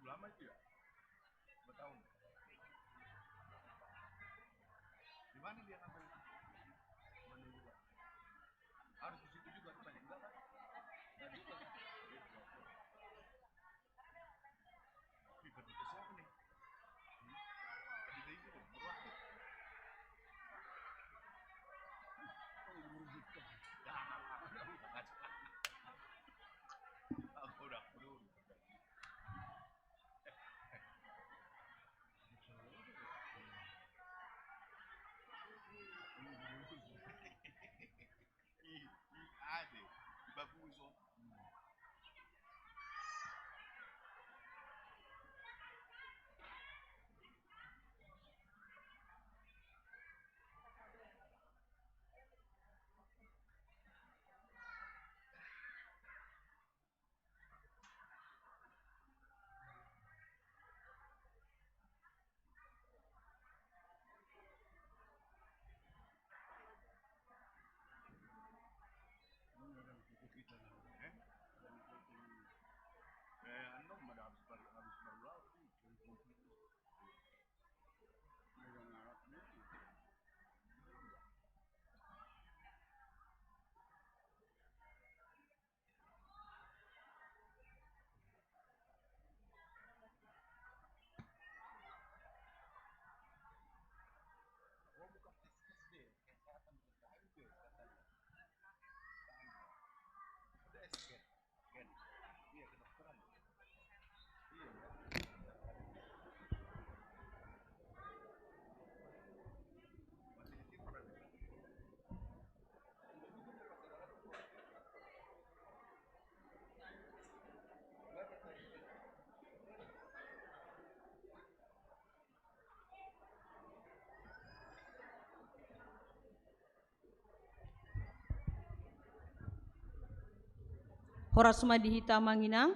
Ulama itu ya? Dua tahun. Di mana dia ngambil? Mana juga? Harus di situ juga rupanya. Enggak kan? Enggak juga kan? Ih, berarti siapa nih? Berarti itu, berarti. Aku udah, aku udah. I, i, ade, i baguso. Eh, anu, ada habis baru, habis baru laut. Horas ma di hita amang inang.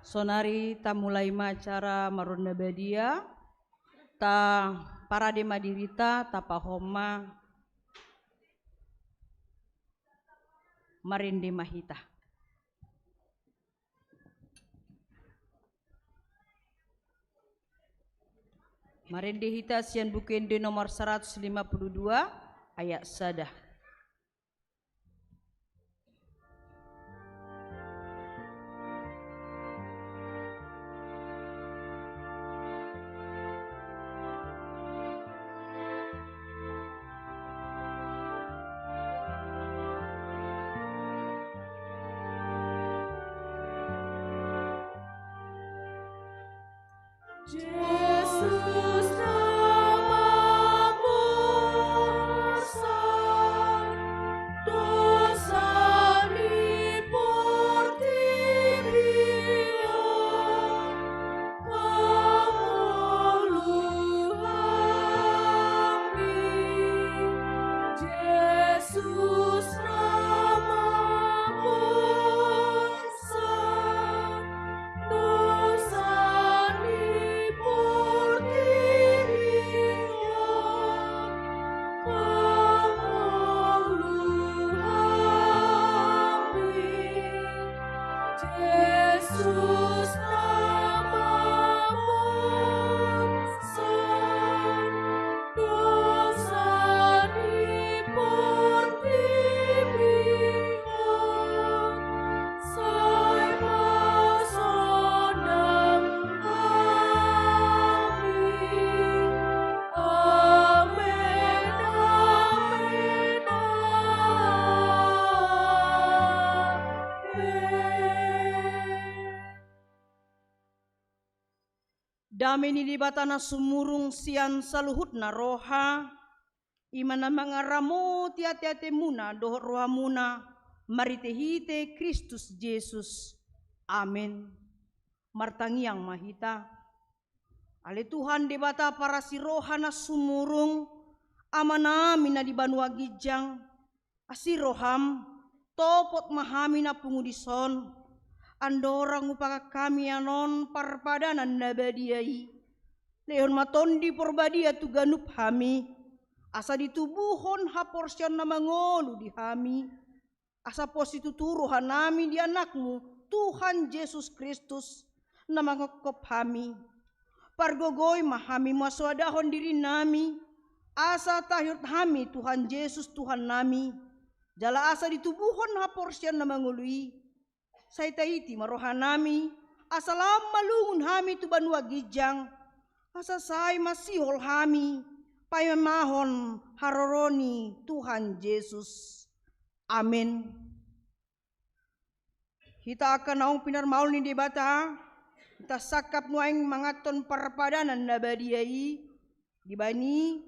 Sonari tamulai ma acara marunda badia. Taparade ma dirita, tapahom ma. Marende ma hita. Marende hita sian Buku Ende nomor saratus lima pulu dua, ayat sada. Jesus na mamusa dosa ni portibi on, pangolu hami. Jesus na mamusa dosa ni portibi on, pangolu hami. Jesus na mamusa dosa ni portibi on, sai pasonang hami. Amen, amen, amen. Dame ni Debata na sumurung sian saluhutna roha, i ma na mangaramoti ateatemuna dohot rohamuna, marhitehite Kristus Jesus. Amen. Martangiang ma hita. Ale Tuhan Debata parasi roha na sumurung, Amanami na di banua ginjang, asi roham, topot ma hami na pungu dison. Andorang hupasahat hami annon parpadanan na badia i, lehon ma Tondi Porbadia tu ganup hami, asa ditubuhon haporseaon na mangolu di hami. Asa pos situtu rohanami di Anakmu, Tuhan Jesus Kristus, na mangophop hami. Pargogoi ma hami masoadahon dirinami, asa taihut hami Tuhan Jesus Tuhannami, jala asa ditubuhon haporseaon na mangolu i. Sai taiti ma rohanami, asa lam malungun hami tu banua ginjang, asa sai masihol hami paimahon haroro ni Tuhan Jesus. Amen. Hita angka naung pinarmaol ni Debata, hita sangkap nuaeng manganhon parpadanan na badia i, dibahen i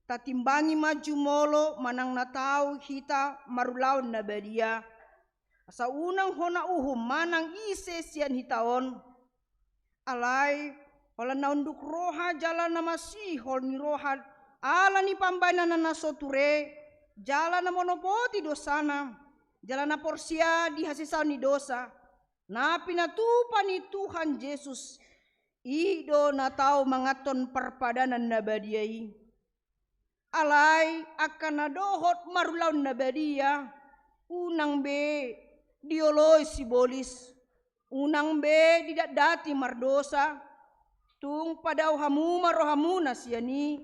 tatimbangi ma jumolo manang na tau hita marulaon na badia. Asa unang hona uhum manang ise sian hita on. Alai, holan na unduk roha jala na masihol ni roha, ala ni pambahenanna na so ture, jala na monopoti dosana, jala na porsea di hasesaon ni dosa, na pinatupa ni Tuhan Jesus, i do na tau manganhon parpadanan na badia i. Alai angka na dohot marulaon na badia, unang be dioloi sibolis, unang be didatdati mardosa, tung padao hamu ma rohamuna sian i,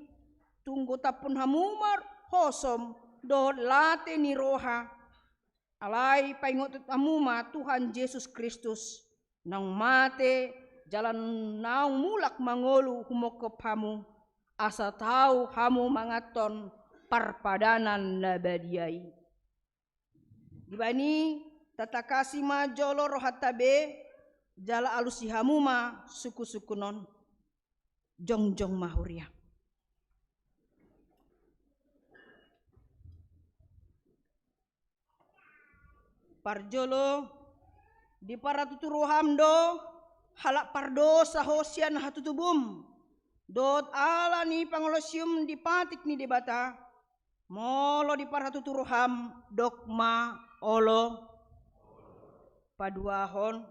tung gotaphon hamu ma hosom dohot late ni roha. Alai paingot hamu ma Tuhan Jesus Kristus, naung mate jala naung mulak mangolu humongkop hamu, asa tau hamu manganhon parpadanan na badia i. Dibahen i, tatangkasi ma jolo rohanta be, jala alusi hamu ma sungkunsungkun on. Jongjong ma huria. Parjolo, diparatutu roham do, halak pardosa ho sian hatutubum, dohot ala ni pangolosium di patik ni Debata, molo diparatutu roham, dok ma olo. Paduahon,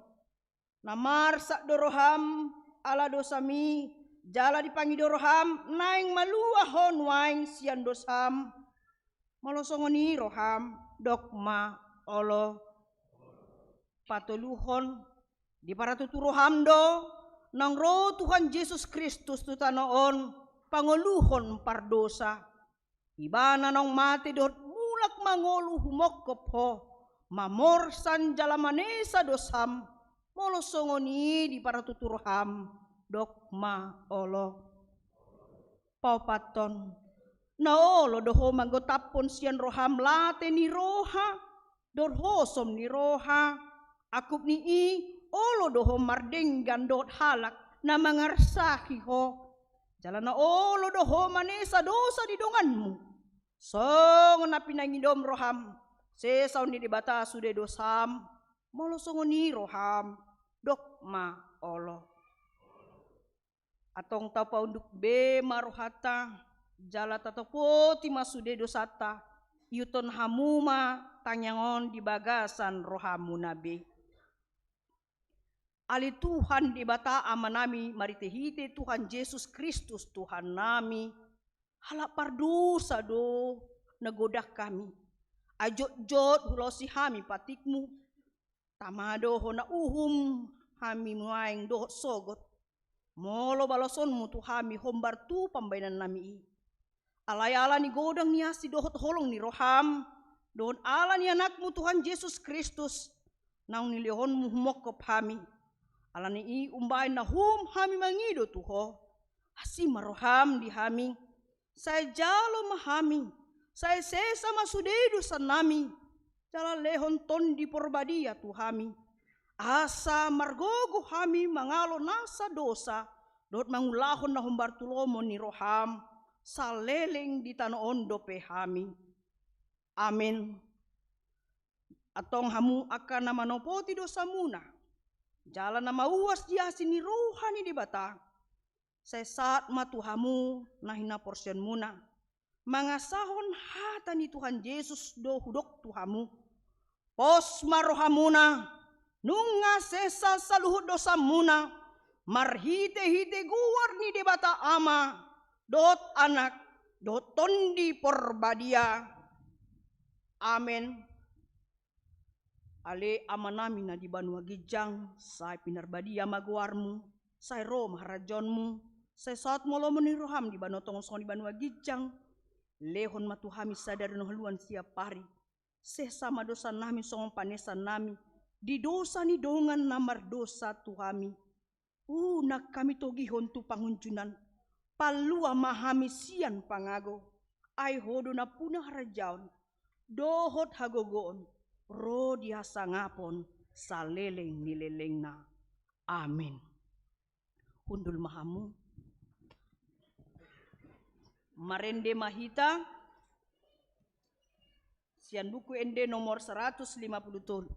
na marsak do roham ala dosami, jala dipangido roham naeng malua ho nuaeng sian dosam. Molo songon i roham, dok ma olo. Patoluhon, diparatutu roham do, naung ro Tuhan Jesus Kristus tu tano on, pangoluhon pardosa. Ibana naung mate dohot mulak mangolu humongkop ho, mamorsan jala manesa dosam, molo songon i diparatutu roham, dok ma olo. Paopathon, na olo do ho manggotaphon sian roham late ni roha, dohot hosom ni roha, angkup ni i olo do ho mardenggan dohot halak na mangarsaki ho, jala na olo do ho manesa dosa di donganmu. Songon na pinangidom roham, sesaon ni Debata sude dosam, molo songon i roham, dok ma olo. Antong tapaunduk be ma rohanta, jala tatopoti ma sude dosanta, ihuthon hamu ma tangiang on di bagasan rohamuna be. Ale Tuhan Debata Amanami marhitehite Tuhan Jesus Kristus Tuhannami, halak pardosa do na godang hami. Ai jotjot hulaosi hami patikmu, tama do hona uhum hami nuaeng dohot sogot. Molo balosonmu tu hami hombar tu pambahenannami i. Alai ala ni godang ni asi dohot holong ni roham, dohot ala ni Anakmu Tuhan Jesus Kristus, naung nilehonmu humongkop hami. Ala ni i umbahen na hum hami mangido tu ho. Asi ma roham di hami, sai jalo ma hami, sai sesa ma sude dosannami, jala lehon Tondi Porbadia tu hami. Asa margogo hami mangalo nasa dosa, dohot mangulahon na hombar tu lomo ni roham, saleleng di tano on dope hami. Amen. Antong hamu angka na manopoti dosamuna, jala na mauas di asi ni roha ni Debata, sai sahat ma tu hamu na hinaporseaonmuna. Mangasahon hata ni Tuhan Jesus do hudok tu hamu. Pos ma rohamuna, nunga sesa saluhut dosamuna, marhitehite goar ni Debata Ama, dohot Anak, dohot Tondi Porbadia. Amen. Ale Amanami na di banua ginjang, sai pinarbadia ma goarmu, sai ro ma harajaonmu, sai saut ma lomo ni roham di banua tonga songon di banua ginjang. Lehon ma tu hami sadari on haluaon siapari. Sesa ma dosanami songon panesannami di dosa ni dongan na mardosa tu hami. Unang hami togihon tu pangunjunan. Palua ma hami sian pangago. Ai Ho do nampuna harajaon dohot hagogoon ro di hasangapon saleleng ni lelengna. Amin. Hundul ma hamu. Marende ma hita sian Buku Ende nomor saratus lima pulu tolu.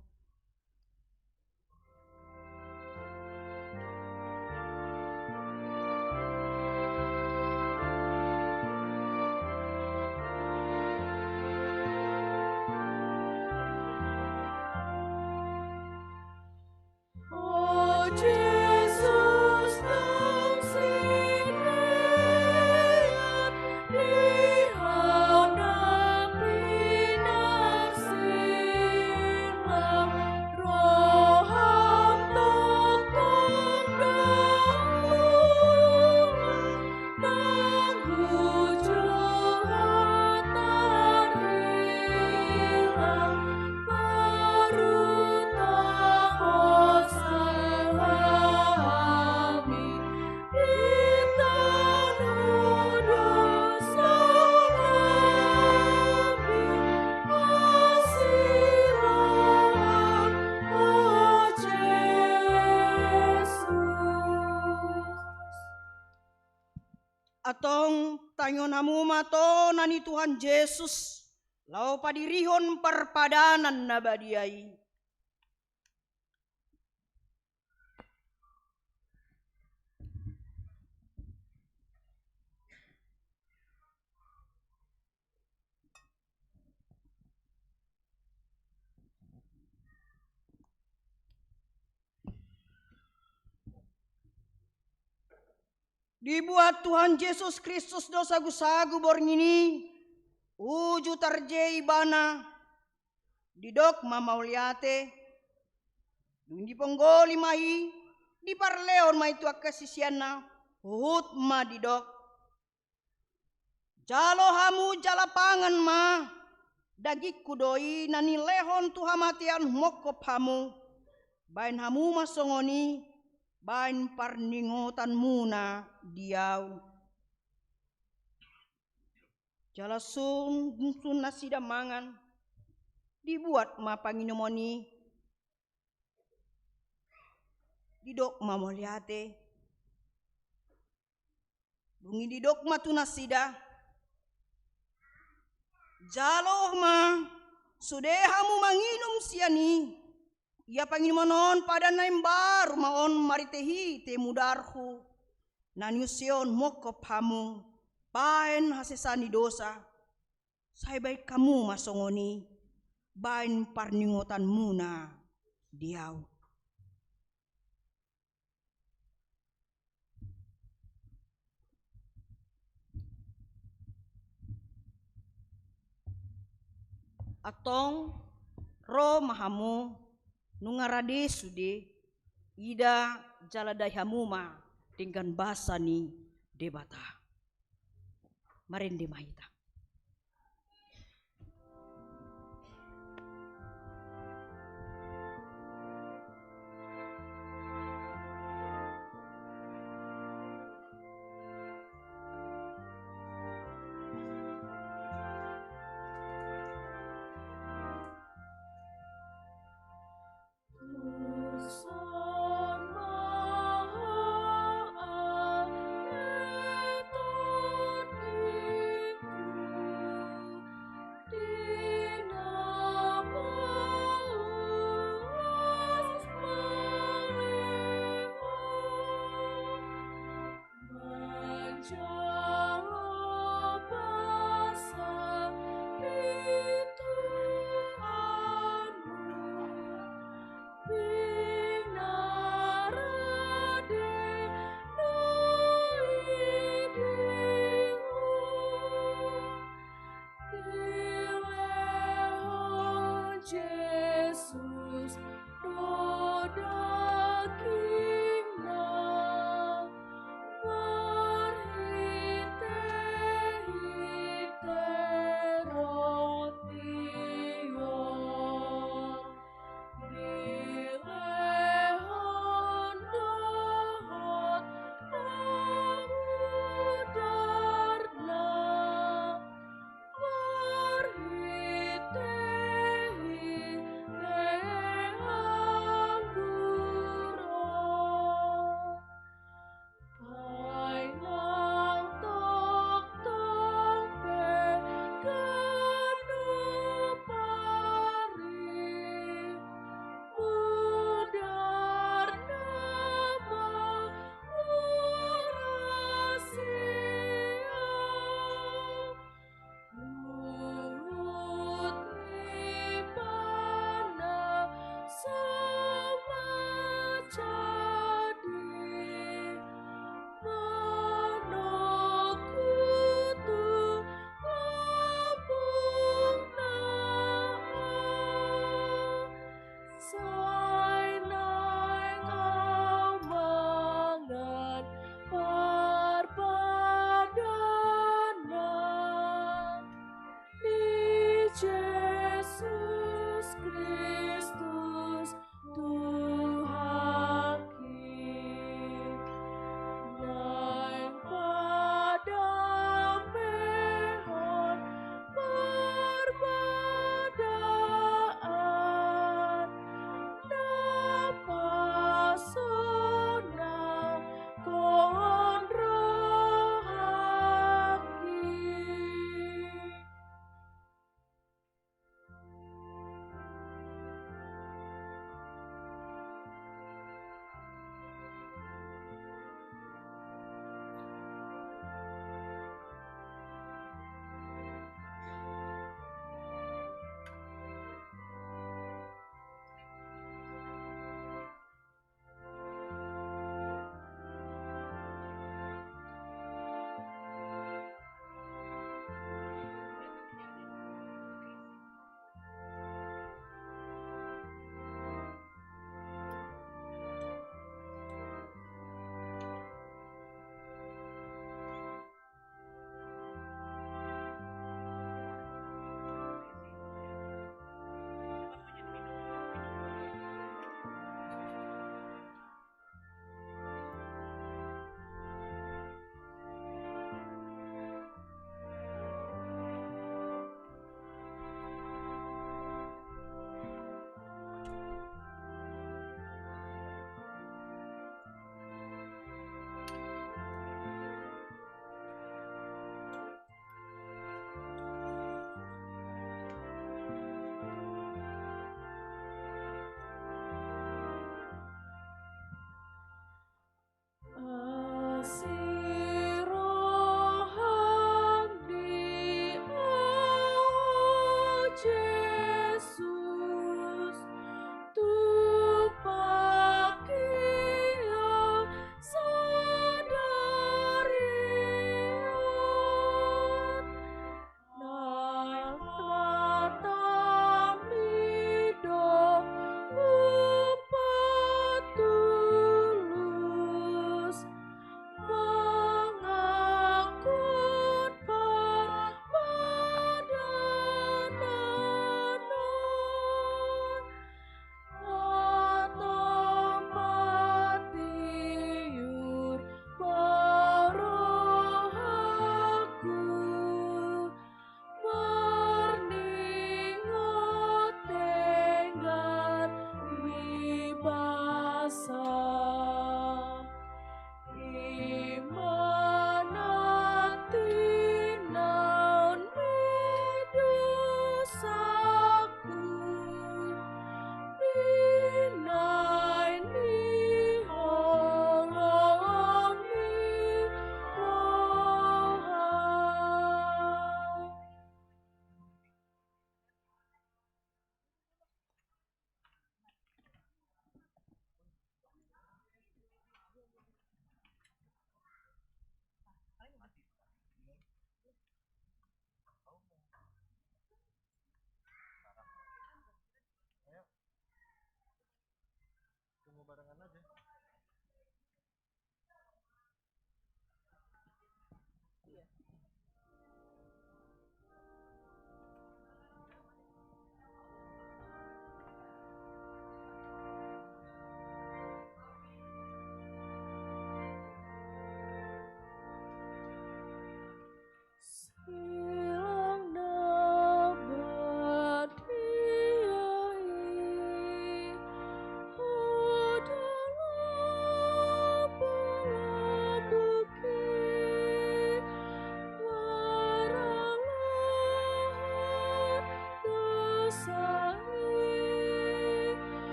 Antong tangihon hamu ma tona ni Tuhan Jesus, laho padirihon parpadanan na badia i. Dibuat Tuhan Jesus Kristus do sagusagu borngin i, uju tarjei ibana, didok ma mauliate, dung diponggoli ma i, diparlehon ma i tu angka siseanna, huhut ma didok: Jalo hamu jala pangan ma, dagingku do i na nilehon tu hamatean mongkop hamu. Baen hamu ma songon i, baen parningotanmuna di ahu. Jala sun, sun nasida mangan, dibuat ma panginomon i, didok ma mauliate. Dung i didok ma tu nasida: Jalo ma, sude hamu manginum sian i. Ia panginomon on padan na imbaru ma on marhitehite mudarhu, na niuseon mongkop hamu baen hasesaan ni dosa. Sai baen hamu ma songon i, baen parningotanmuna di ahu. Antong ro ma hamu, nunga rade sude, ida jala dai hamu ma denggan basa ni Debata. Marende ma hita. dagingna, marhite-hite roti on, dilehon dohot pamudarna, marhite-hite anggur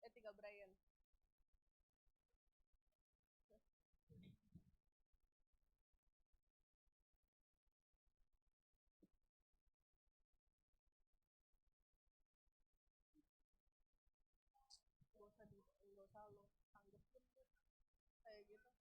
Etika Brian. Nggak usah di, nggak usah lo tanggepin deh. Kayak gitu.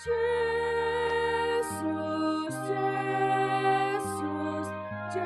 Jesus, Jesus, Jesus.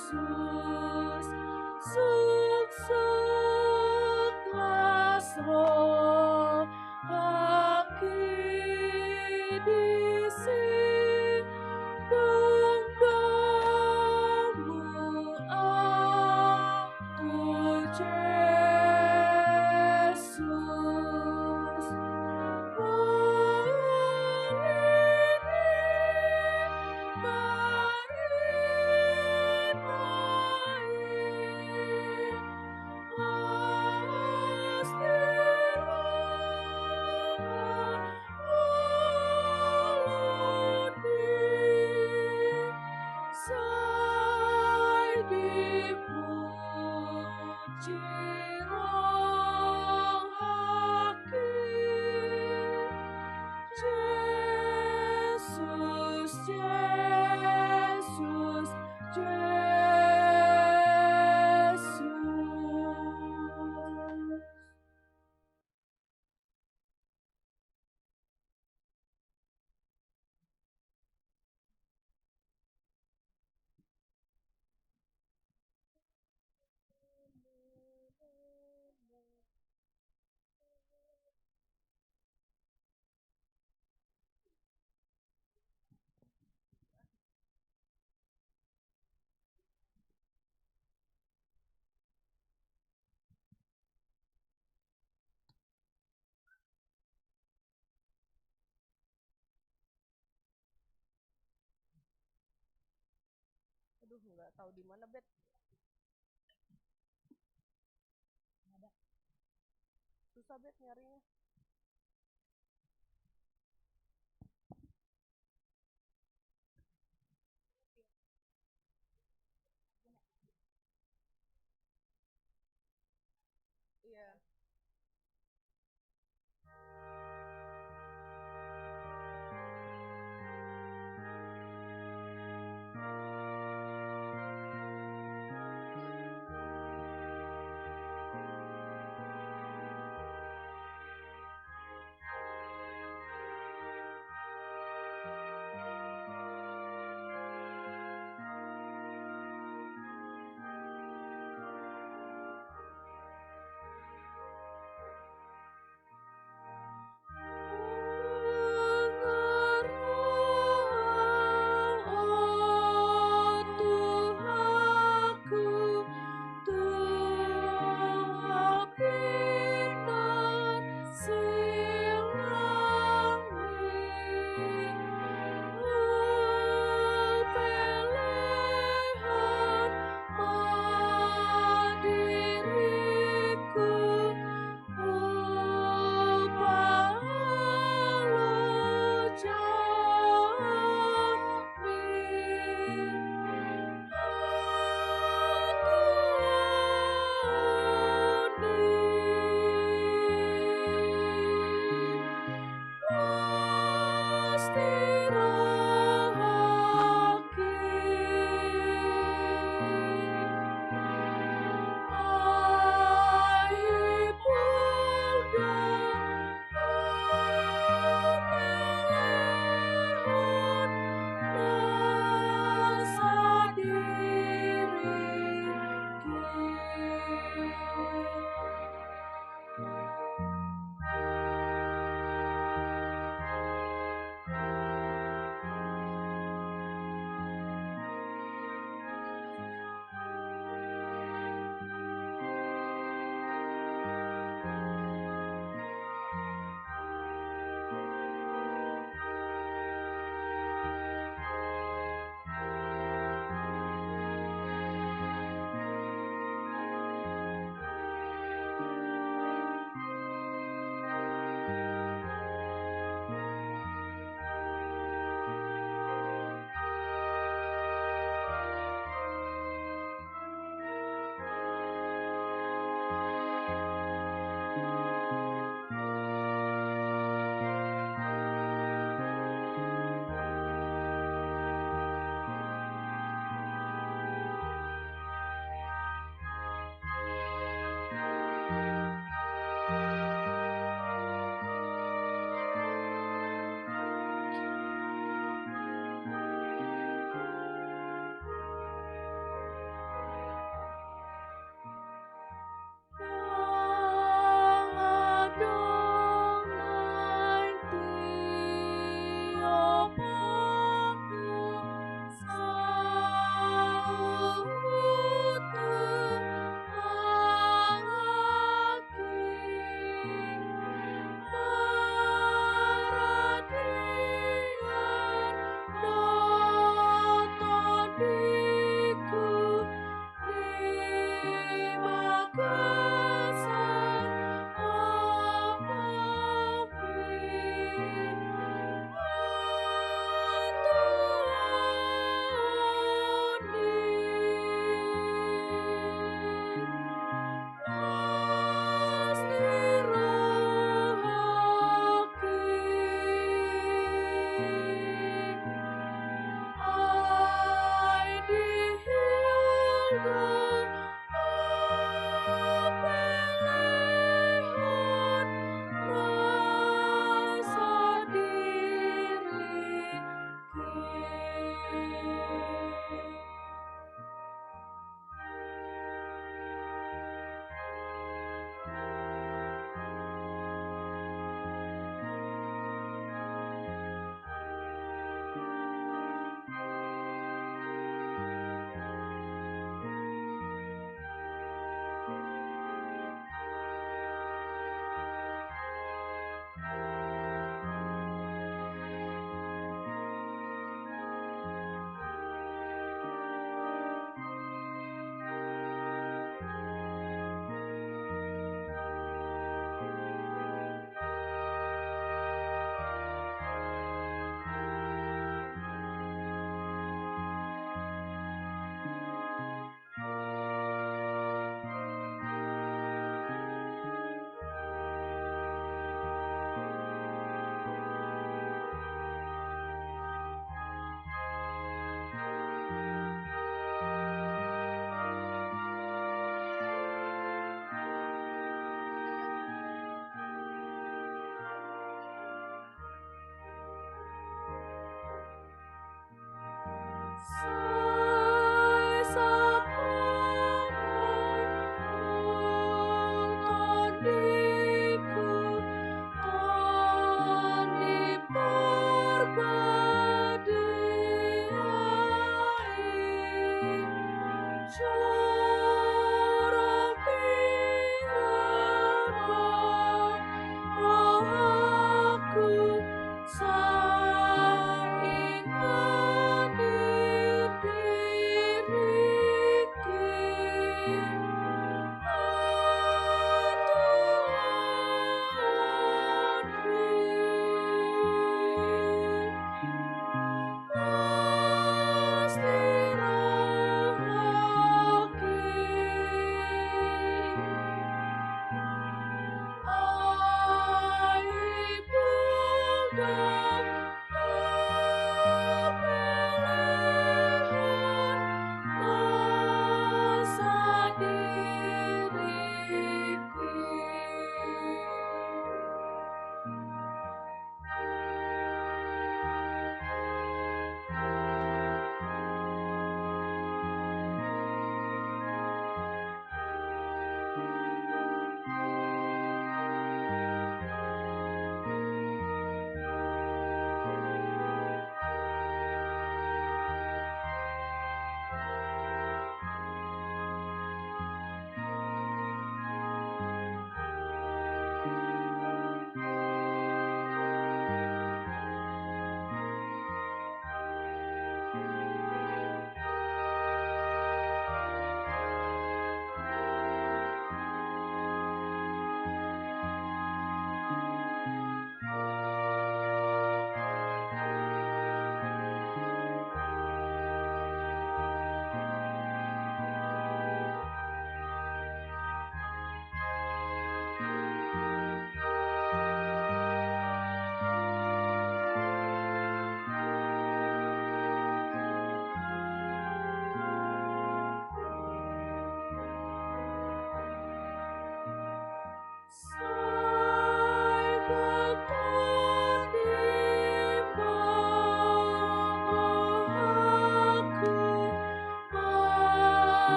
Jesus, suksuk las rohangki disi, dung domu aku, Jesus. Jesus, Jesus, Jesus. Aduh, nggak tahu di mana, Bet. Susah, Bet, nyarinya. Iya.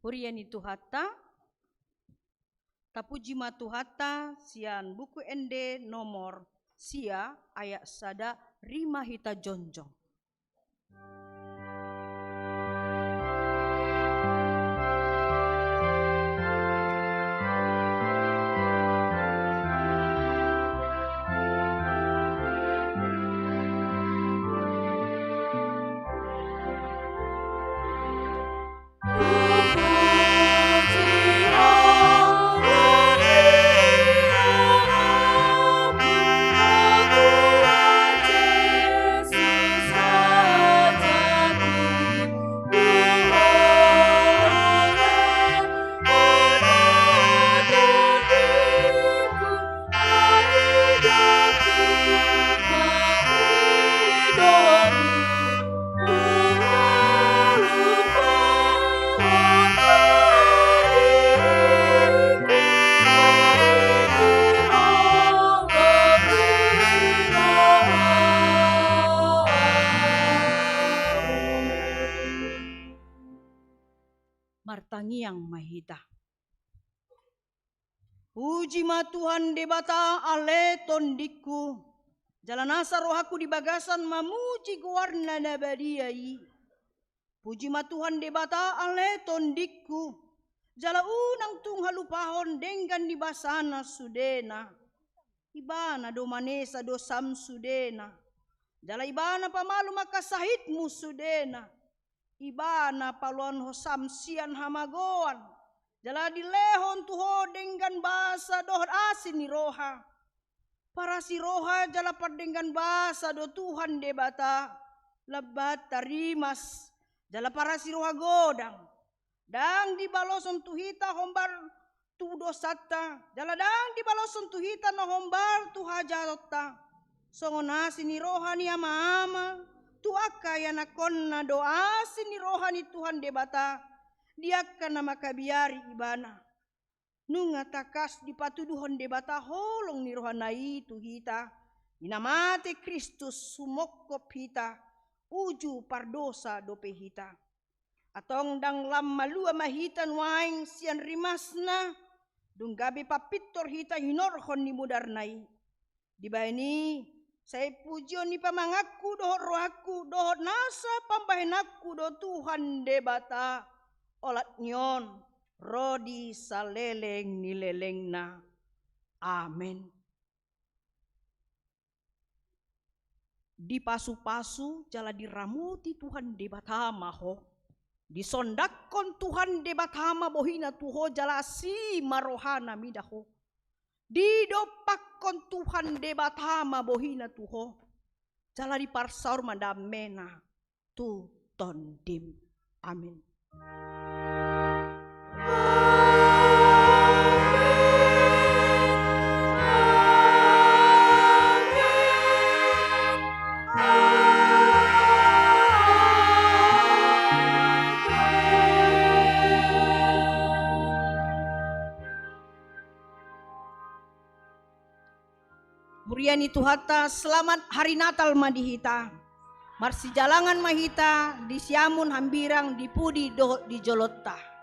Huria ni Tuhanta, tapuji ma Tuhanta sian Buku Ende nomor sia ayat sada, rima hita jongjong. Martangiang ma hita. Puji ma Tuhan Debata ale tondingku, jala nasa rohangku di bagasan mamuji goarna na badia i. Puji ma Tuhan Debata ale tondingku, jala unang tung halupahon denggan ni basana sudena. Ibana do manesa dosam sudena, jala Ibana pamalum angka sahitmu sudena. Ibana paluahon hosam sian hamagoan, jala dilehon tu ho denggan basa dohot asi ni roha. Parasi roha jala pardenggan basa do Tuhan Debata, lambat tarimas, jala parasi roha godang. Ndang dibaloshon tu hita hombar tu dosanta, jala ndang dibaloshon tu hita na hombar tu hajahatonta. Songon asi ni roha ni ama-ama tu angka ianakkonna do asi ni roha ni Tuhan Debata di angka na mangkabiari Ibana. Nunga tangkas dipatuduhon Debata holong ni rohana i tu hita, di na mate Kristus sumongkop hita, uju pardosa dope hita. Antong ndang lam malua ma hita nuaeng sian rimasna, dung gabe pampintor hita hinorhon ni mudarna i. Dibahen i, sai pujion ni pamanganku dohot rohangku dohot nasa pambahenanku do Tuhan Debata, olat ni on ro di saleleng ni lelengna. Amen. Dipasupasu jala diramoti Tuhan Debata ma ho. Disondangkon Tuhan Debata ma bohina tu ho jala asi ma rohana mida ho. Didompakkon Tuhan Debata ma bohina tu ho, jala diparsaor ma damena tu tondim. Amin. Huria ni Tuhanta, selamat hari Natal ma di hita. Marsijalangan ma hita di siamun hambirang di pudi dohot di jolonta.